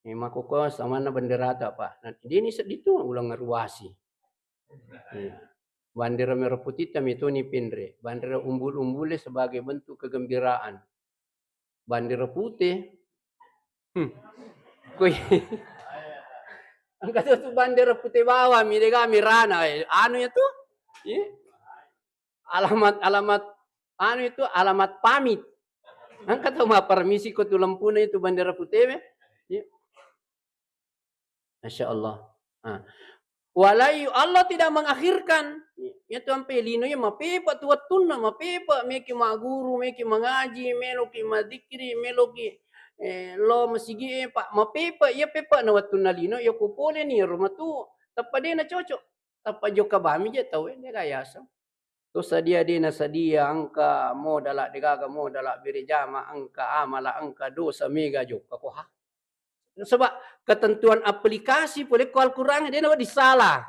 Eh, makkokko samanna banderata, Pak. Nah, dini seddi tu ulang ngaruasi. Eh, bandera merah putih tami toni penre. Bandera umbul-umbule sebagai bentuk kegembiraan. Bandera putih. Hmm. Koi. Engka tu, tu bandera putih bawang, mi dega merana, eh. Anu ya tu? Iya. Alamat, alamat, anu itu alamat pamit. Engka tau mappermisi ko tu lempuna itu bandera putih, eh. Iya. Masya Allah. Ah. Walai, Allah tidak mengakhirkan. Iya tu ampe lino ya mapepa tu wettunna, mapepa meki maguru, meki mangaji, meloki madzikri, meloki, eh, lo masigi, eh, Pak, mapepa, iya pepa na wettunna lino, ya ko pole ni rumah tu, tappa de na cocok. Tappa jokka bami je tau, eh, de gayasa. To sadia de nasadia, engka modala, degaga modala, bere jama, engka amala, engka dosa, mega jokka ko ha. Sebab ketentuan aplikasi pole ko Al-Quran de nawedding salah.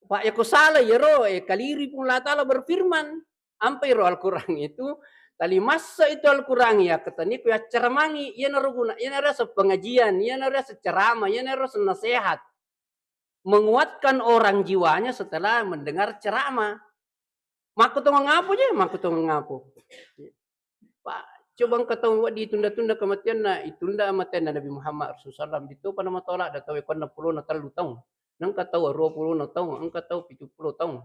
Pak, ya ko salah iyaro, eh, kaliri Puang Allah Ta'ala berfirman. Ampai ro Al-Quran itu, tali massa itu Al-Quran ya ketani ko yaccaramangi, iyanaro guna, iyanaro pengajian, iyanaro ceramah, iyanaro nasihat. Menguatkan orang jiwanya setelah mendengar ceramah. Makkutongeng apo je? Makkutongeng apo? Pak, coba engka tau wedding itunda-tunda kematianna, itunda matianna Nabi Muhammad Rasulullah sallam, dittopa namatolak da tau e ko enneng pulona tellu taung. Nengka tau aruwa pulona taung, engka tau pitu pulo taung.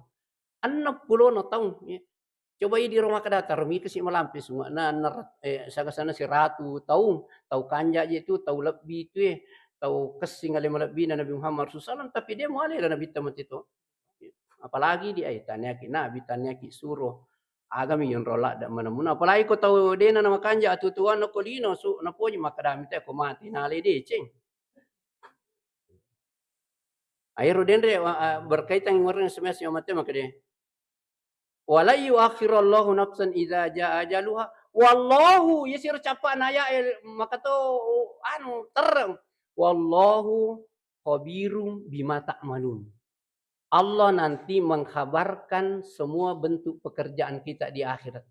Enneng pulona taung, ya. Coba idi ro makkeda, taro mi kasi malampe sunge'na, enna rat-, eh, saga-sana siratu taung, tau kanja je tu, tau lebbi tu, eh, tau kessing ale malebbina Nabi Muhammad Rasulullah sallam, tapi de muale la Nabitta mate to. Apalagi di ai, taniaki Nabi, taniaki suro. Agami yonro ladde manamuna. Apalagi ko tau dena namakanja atutuanna ko lino, su, napoji makkeda mita ko mati, nalai deceng. Aero denre, wa-, a, berkaitan warna S M S yang mate makkeda. Wa la yuakhirallahu nafsan idza jaa ajaluha. Wallahu, yasir capa naya, eh, makato, anu, terreng. Wallahu khabirum bima ta'malun. Allah nanti mengkhabarkan semua bentuk pekerjaan kita di akhirat.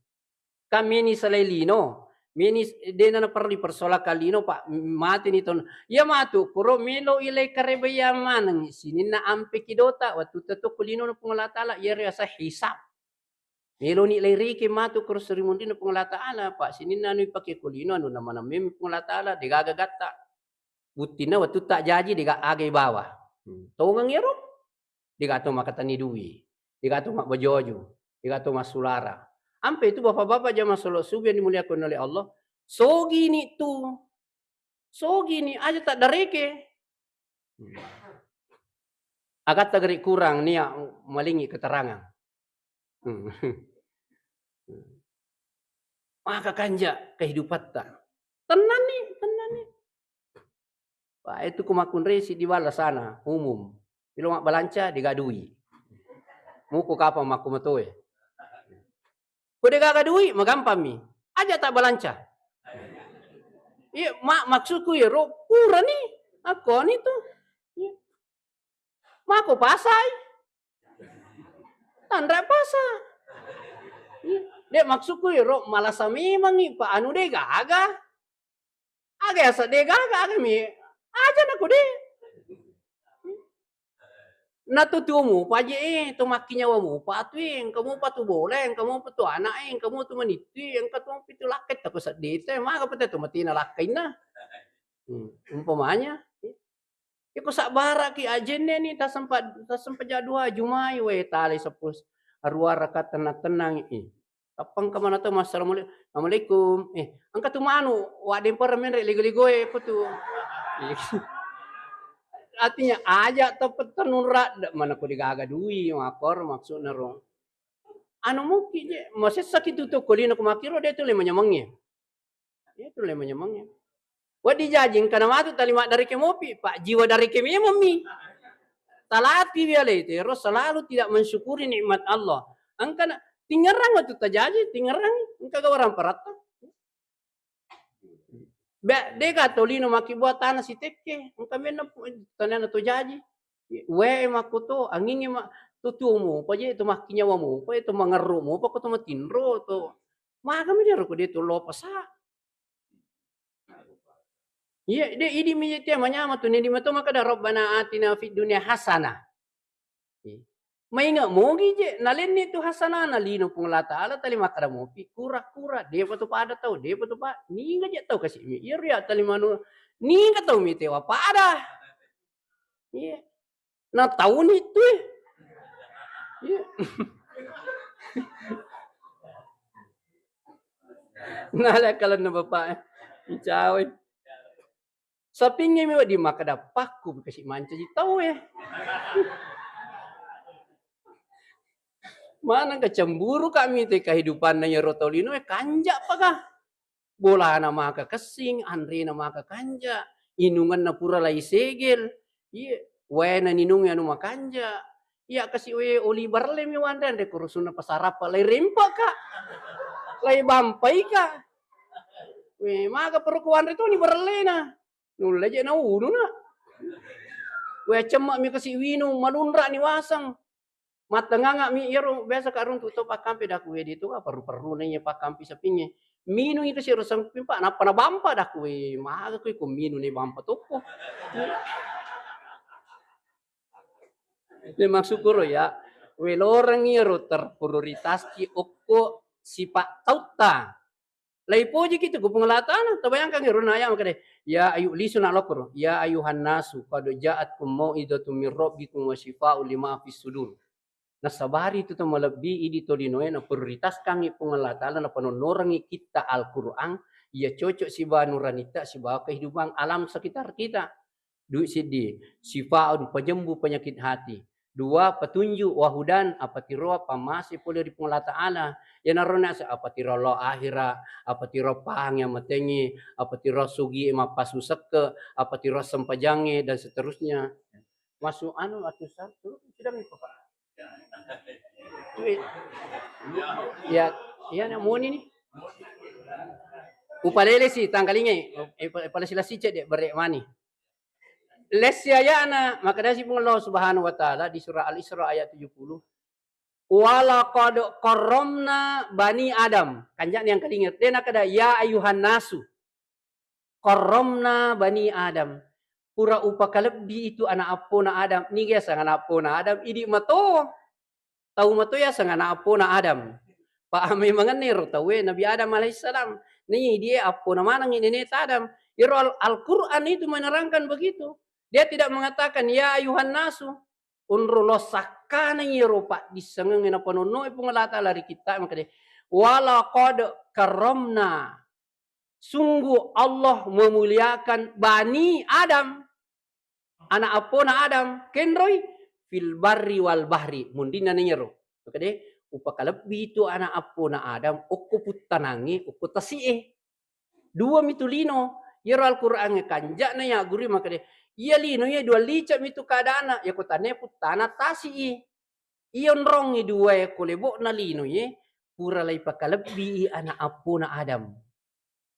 Kan meni salai lino, meni s-, dena naperlu dipersoalkan lino, Pak, m-, mate ni ton. Iya matu, kuro melo ilai karebayang maneng, sininna ampe kidota, wattu tetu ko lino na Puang Allah Ta'ala, iya riasa hisab. Meloni lai reke matu kuro seri munrinna Puang Allah Ta'ala, Pak, sininna anu ipake ko lino, anu nama-nama memeng Puang Allah Ta'ala, degaga gatta. Buttinna wattu ta jaji dega aga ibawa. Hmm. Tongeng ero? Dega to makatenni dui, dega to mabbojoju, dega to massulara. Ampe tu bapak-bapak jamaah salat subuh yang dimuliakan oleh Allah, sogini tu, sogini aja tak dareke. Agatta gari kurang nia malingi keterangan. Hmm. Maka kanja kehidupatta. Tenanni, tenanni. Wah, itu ku makkunresi di bala sana, umum. Ilo mabbalanca, dega dui. Muko kapang makku matoe. Ko degaga dui, magampammi. Aja tak balanca. Iya, ma-, maksudku iyaro, purani. Akkoni tu. Iya. Mako pasai. Tanra pasa. Iya. Dek, maksudku iyaro, malasa memangi, Pak, anu degaga. Aga yaseng degaga, aga mi aja nako de. Natu tu mupa je, eh, tu makkinyawa mupa tu, eh, engka mupa tu bola, engka mupa tu anak, eh, engka mupa tu manittu, eh, engka tu pitu lakkai tako seddi tu, eh, maga pete tu matina lakkainna. Hmm, umpamanya, eh. Iko sabbaraki ajenne ni tasempa-, tasempa jadua jumai we talai seppulo arua rakaat tenang-tenang, eh. Tappangka mana tau massalamualaikum. Assalamualaikum. Eh, engka tu manu, waddempereng menre lego-legoe, apa tu? Artinya, aja tau pettenung radde, mana ko degaga dui, makor maksudna ro. Anu muki je, masessaki tu to kolino ko makkiro, de tu le manyamengnge. Iya tu le manyamengnge. Wedding jaji engkana matu tali maddareke mopi, Pak, jiwa dareke memammi. Talati wialai tero selalu tidak mensyukuri nikmat Allah. Engkana tingerang wettu tajaji, tingerang engka gawarang paratta. Be, dega tolino makkibua tana sitekke, engka menna pu-, tanana to jaji. Wae makkuto, angingnge ma-, to tuomu, paje to makkinyawamu, paje to mangerrumu, pako to matinro, to magami dero ko de to lopasa. Iya, de, idi mi je tia manyama tu, nidi mato makkada, "Rabbana atina fid dunya hasanah." Iya. Mainga mogi je, nalenni tu hasanana lino Puang Allah Ta'ala, tali makkada mopi, kura-kura, depa tu pada tau, depa tu pa-, ninga je tau kasi mi. Iya ria tali manu, ninga tau mi tewa pada. Iya. Natauni tu, eh. Iya. Nala kalenna bapak, eh. Icawai. Sapingnge mi wedding makkada pakku kasi mancaji tau, eh. Maneng kacemburu kami te kehidupanna iyaro tolino, eh, kanja paka. Bolana maka kessing, anrena maka kanja, inungenna pura lai segel, iye, waena ninungi anu makanja. Iya kasi we oli barelle mi wanre, anre kurusunna pasarappa, lai rempaka, lai bampaika. We, maga perlu kuanre toni barellena. Nulle je naununa. We, cemma mi kasi winu, malunra ni waseng. Mattenganga mi iyaro biasa ka runtu to pakkampe daku wedi tu, ah, perru-perru na iya pakkampe sapingnge. Minung itu siro samping, Pak, nappa nabampa daku, we, maga kui ko minung ni bampa tokko. Ni maksudku ro ya, we loreng iyaro terprioritas ki okko sipa tautta. Laipojiki tu ku Puang Allah Ta'ala, tabayangkan ero na ayat makkeda, "Ya ayu-," lisu na lokoro, "Ya ayuhan nasu, qad ja'atkum mau'izatun min rabbikum wa syifaa'un lima fis sudur." Nasabari tu to malebbi idi tolinoe, naprioritaskangngi Puang Allah Ta'ala, napanonnorengngi kitta Al-Qur'an, iya cocok sibawa nuranitta, sibawa kehidupan alam sekitar kita. Dui siddi, syifaa'un, pejembu penyakit hati. Dua, petunjuk, wa hudan, apatiroa pammase pole ri Puang Allah Ta'ala. Iyanaro nase apatiro lao ahera, apatiro pahangnge amatengnge, apatiro sugi mappasu sekke, apatiro sempajangnge, dan seterusnya. Masuk anu, atu sa-, sudah mi, Pak. Iya, iya, na moni ni. Upalele si tangkalinge, eh, pa-, pala silasi cek dek barek mani. Lessi aya'na, makkedasi Puang Allah Subhanahu wa Ta'ala di surah Al-Isra ayat tujuh puluh, "Walaqad karramna bani Adam." Kanja'na yang kalingir. De' nakkeda, "Ya ayuhan nasu." Karramna bani Adam. Pura upakalebbi itu ana' appona Adam. Niga yaseng ana' appona Adam? Idi' mato. Tau mato yaseng ana' appona Adam. Pa' memangenna ero tauwe Nabi Adam alaihissalam. Ni dia appona manengngi neneta Adam. Ero Al-, Al-Quran itu menerangkan begitu. Dia tidak mengatakan, "Ya ayuhan nasu." Onro lo sakkanai ero paddissengengnge napanonnoe Puang Allah Ta'ala ri kitta, makkeda, "Walaqad karramna." Sungguh Allah memuliakan bani Adam, ana' appona Adam, kenroi, "fil barri wal bahri." Mundinna nengero. Makkeda, upakalebbi itu ana' appona Adam, okko puttanangnge, okko tasi'e. Dua mitu lino. Iyaro Al-Quran e kanja'na ya guru makkeda, iya lino ye dua licek mitu keadaanna, ya ko tanne puttana tasi'i. Iya onrongngi duae ko lebo'na lino ye, pura laipakalebbii ana' appona Adam.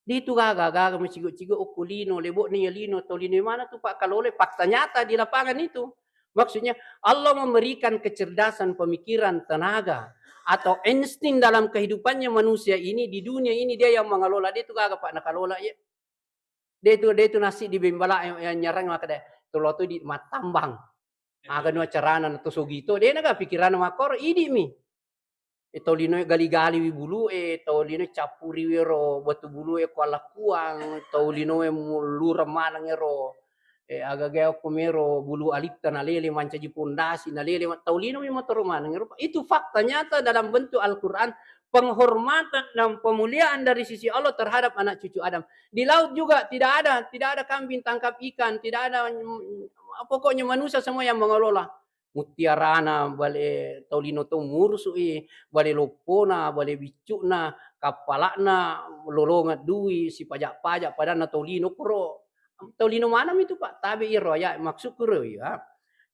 De'tu gaga-gaga macigo-cigo okko lino, lebo'na iya lino, tau lino mana tu pakkalole, fakta nyata di lapangan itu. Maksudnya, Allah memberikan kecerdasan pemikiran, tenaga, atau insting dalam kehidupannya manusia ini, di dunia ini dia yang mengelola, de'tu gaga pa' nakalola ye. De'tu, de'tu nasi di bembala yang nyarang makkeda, "Tolo tu di mattambang." Aga nu acarana na to sogito, de'na ga pikiranna makkoro, idi'mi. E, tau linoe gali-galiwi bulu'e, tau linoe cappuriwi ero batu bulu'e ko allakkuang, tau linoe mu-, lureng maneng ero, e, agaga okko mero bulu alitta nalele mancaji pondasi, nalele ma-, tau linomi motoro maneng ero. Itu fakta nyata dalam bentuk Al-Quran, penghormatan dan pemuliaan dari sisi Allah terhadap anak cucu Adam. Di laut juga tidak ada, tidak ada kambing tangkap ikan, tidak ada, mm, pokoknya manusia semua yang mengelola. Muttiarana, bale tau lino to murusu'i, bale loppona, bale biccu'na, kappala'na, lolongeng dui, sipaja'-paja' padanna tau lino koro. Tau lino maneng mitu, Pak. Tabe iyaro aya', maksudku ro iya.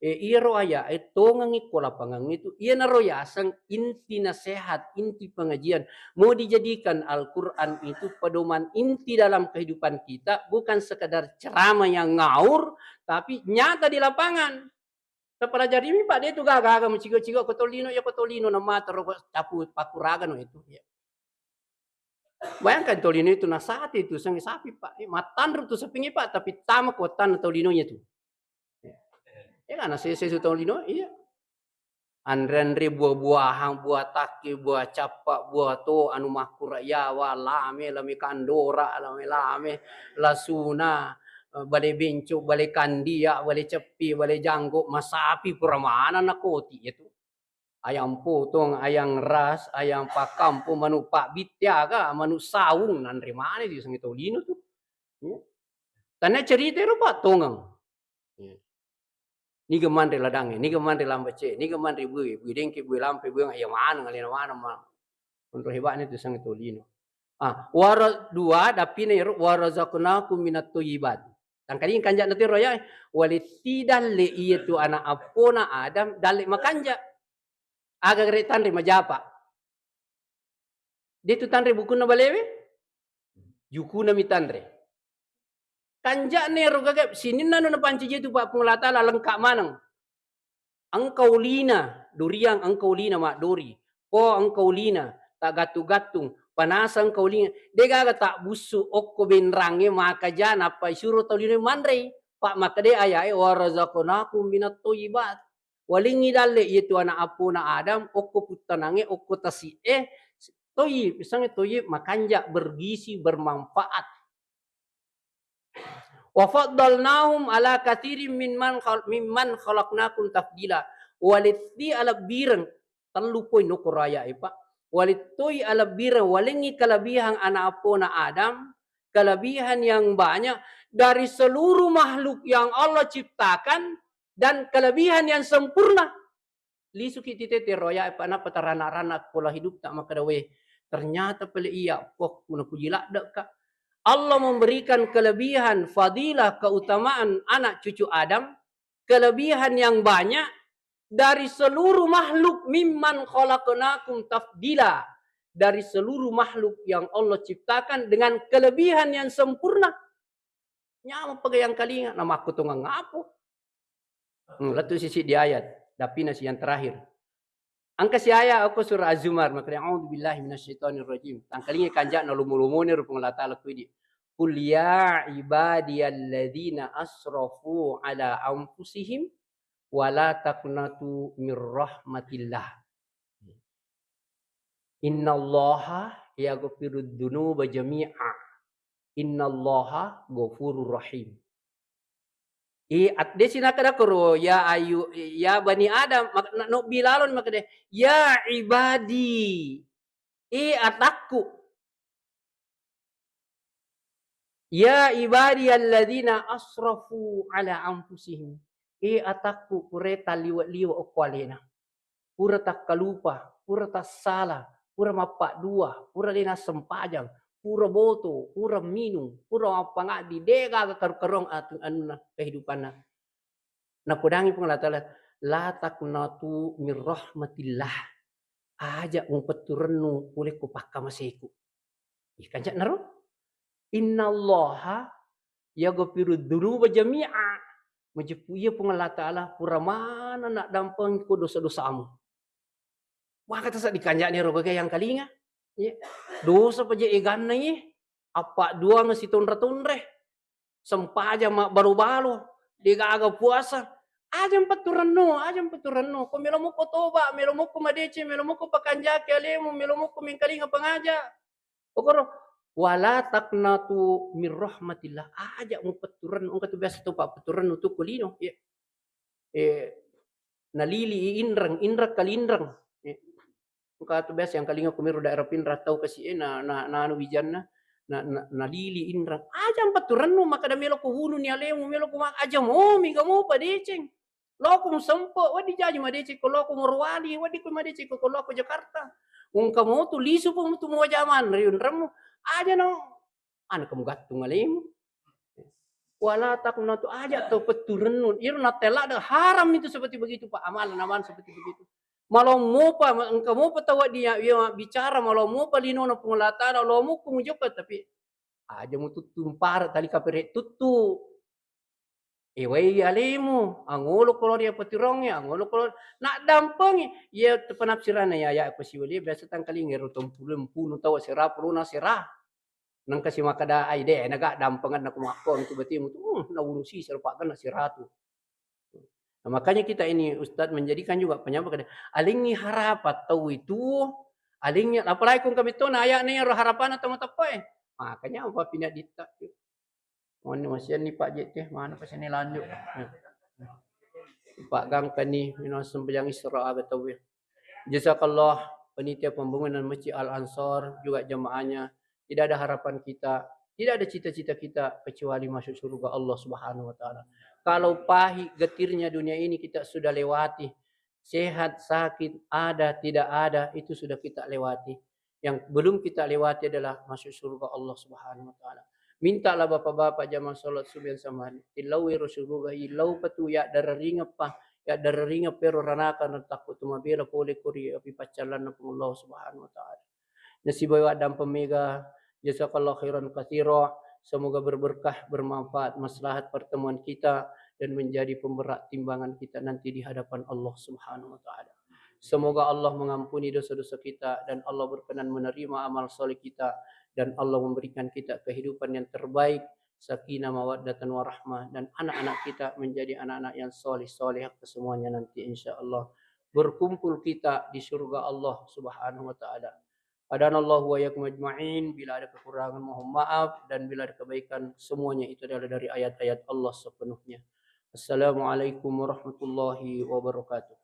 E, iyaro aya' e tongengngi ko lapangang itu, iyanaro yaseng inti nasihat, inti pengajian. Mau dijadikan Al-Quran itu pedoman inti dalam kehidupan kita, bukan sekadar ceramah yang ngaur, tapi nyata di lapangan. Tapalajarimi, Pak, de'tu gaga-gaga macigo-cigo ko tau lino, iya ko tau lino na matero ko capu pakkuragano itu. Ya. Bayangkan tau lino itu nasate itu sengnge sapi, Pak. Eh, mattanru tu sapingnge, Pak, tapi tama ko tanna tau linonya tu. Ya. Ya kan, sese su tau lino, iya. Anre-anre buah-buahan, buah takke, buah cappa, buah to, anu makkura yawa, lame, lame kandora, lame-lame, lasuna, eh, bale benco, bale kandia, bale ceppi, bale janggo, masapi pura maneng nakoti iyatu. Ayam potong, ayam ras, ayam pakampo, manu pabbitte aga, manu saung, nanre maneng disengnge tau lino tu. Ya. Tanna cerita ero, Pak, tongeng. Ya. Niga manre ladangnge, niga manre lambace, niga manre bue, bue dengke, bue lampe, bue, iya maneng, alena maneng ma-, onro heba'na tu sengnge tau lino. Ah, wara-, dua, dappina ero, "Warazaqnakum minat thayyibat." Tangkalinga kanja'na tu ero ya, waletti dalle iyatu ana' appona Adam, dalle makanja'. Aga gare tanre majapa. De'tu tanre bukunna balewe? Jukuna mi tanre. Kanja'na ero gaga sininna anu napancaji tu, Pak, Puang Allah Ta'ala lengka' maneng. Engka ulina, duriang engka ulina maddori. Po engka ulina, taggattung-gattung, panasa engka ulina. De' gaga tabbussu okko benrangnge makaja nappa isuro tau linoe manrei. Pak, makkeda aya'e, "Warazaqnakum minat thayyibat." Walengngi dalle iyatu ana' appona Adam, okko puttanangnge, okko tasi'e, thayyib, misalnya thayyib, makanja', bergizi, bermanfaat. "Wa faddalnahum ala katsirin mimman khal-, mimman khalaqnakum tafdila." Waletti alebbireng, tellu poin okko aya'e, Pak. Walettoi alebbireng, walengngi kelebihan ana' appona Adam, kelebihan yang banyak dari seluruh makhluk yang Allah ciptakan, dan kelebihan yang sempurna. Lisuki titete ro aya'e, Pak, nappa tarana-rana pola hidupta, makkeda, "Weh, ternyata pale iya, poh, kuna puji ladde'ka." Allah memberikan kelebihan, fadilah, keutamaan anak cucu Adam, kelebihan yang banyak dari seluruh makhluk, "Mimman khalaqnakum tafdila." Dari seluruh makhluk yang Allah ciptakan dengan kelebihan yang sempurna. Nyameng paga yang kalinga, namakkutongang apo. Hmm, lettu sisi di ayat, dapina si yang terakhir. Engka si ayat okko surah Az-Zumar, makkeda, "A'udzu billahi minasyaitonir rajim." Tangkalinga kanja'na lomo-lomone ro Puang Allah Ta'ala kuidi. "Qul ya ibadiyalladzina asrafu ala anfusihim wa la taqnatu mir rahmatillah. Innallaha yaghfirudz dzunuba jami'a. Innallaha ghafurur rahim." I, at-, de sinaka dakoro, ya ayu, ya bani Adam, mak-, na-, nobbi lalon makede, "Ya ibadi, e atakku. Ya ibadiyalladzina asrafu ala anfusihim. E atakku, pura talliwe-liwe okko alena. Pura takkalupa, pura tassala, pura mappaddua, pura de nassempajang, pura boto, pura minung, pura mappangaddi, de gaga karu-karuang atu-, anunna kehidupanna." Napodangi Puang Allah Ta'ala, "La taqnatu mir rahmatillah." Aja mupetturennu pole ko pakkamaseku. Iya kanja'naro. "Innallaha yaghfirudz dzunuba jami'a." Majeppu iya Puang Allah Ta'ala pura maneng naddampengko dosa-dosamu. Maka tasa dikanja'ni ro gaga yang kalinga. Iya. Dosa paja eganna iye. Appadduang sitonre-tonre. Sempajang mabbalo-balo. Degaga puasa. Aja mpetturennu, aja mpetturennu. Ko melo mukko toba, melo mukko madeceng, melo mukko pakanjaki alemu, melo mukko mengkalinga pangaja. Okoro, "Wala taqnatu mir rahmatillah." Aja mupetturennu. Engka tu biasa topa petturennu tu ko lino. Iya. Eh, nalili inreng, inreng kalinreng. Eh, engka tu biasa yang kalinga kumiro daerah Pinrang tau kasi, eh, na, na, na anu wijanna, na, na, nalili inreng. Aja mpetturennu, makkeda melo ko wunu ni alemu, melo ko ma-, aja momi, ga mopa deceng. Loko musempe, wedding jaji madeceng ko loko Morowali, wedding ko madeceng ko loko Jakarta. Engka motu lisu pa mutu mua jaman riunremmu. Aja no, ana kamu gattung alemu. Wala taqnatu, aja tau petturennu. Iro nattella de haram itu seperti begitu, Pak. Amalan-amalan seperti begitu. Malommopa, engka mopa tau dia, dia bicara malommopa linona Puang Allah Ta'ala, lomukku mujokka, tapi aja mututtu mpara tali kapere tuttu. Ewai alemu, angolo kolo ria petirongnge, angolo kolo naddampengi. Iya penafsiranna ya, ya, ko siwali biasa tangkalinga ero tempulu, mpunu tau sera, puluna sera. Nengka si makkeda, "Ai de, naga dampengan naku makko itu batimu tu, uh, nawunu siseng pagenna siratu." Nah, makanya kita ini Ustadz menjadikan juga penyampai kada, alingi harapan tau itu, alingi, apalagi kung kami tona ayat ni ro harapan atau matappai. Makanya apa pindah ditak. Mani masian ni Pak J T, mana pasini lanjut. Pak Gangka ni, minum sembahyang Isra aga tau ya. Jazakallah, panitia pembangunan Masjid Al Ansor, juga jamaahnya. Tidak ada harapan kita, tidak ada cita-cita kita kecuali masuk surga Allah Subhanahu wa Ta'ala. Kalau pahit getirnya dunia ini kita sudah lewati, sehat, sakit, ada, tidak ada, itu sudah kita lewati. Yang belum kita lewati adalah masuk surga Allah Subhanahu wa Ta'ala. Mintalah bapak-bapak jamaah salat subuh yang sama hari. Tillau ero surga, illau patu ya dararingeppa, ya dararingeppa ero ranaka, natakku tu mabela pole kori api paccallanna Puang Allah Subhanahu wa Ta'ala. Nasibai waddampeng mega, jazakallah khairan katsira. Semoga berberkah, bermanfaat, maslahat pertemuan kita dan menjadi pemberat timbangan kita nanti di hadapan Allah Subhanahu wa Ta'ala. Semoga Allah mengampuni dosa-dosa kita dan Allah berkenan menerima amal soleh kita dan Allah memberikan kita kehidupan yang terbaik, sakinah, mawaddatan, warahmah, dan anak-anak kita menjadi anak-anak yang soleh-soleh kesemuanya nanti, insya Allah. Berkumpul kita di surga Allah Subhanahu wa Ta'ala. Hadanallahu wa iyyakum ajma'in. Bila ada kekurangan, mohon maaf, dan bila ada kebaikan, semuanya itu adalah dari ayat-ayat Allah sepenuhnya. Assalamualaikum warahmatullahi wabarakatuh.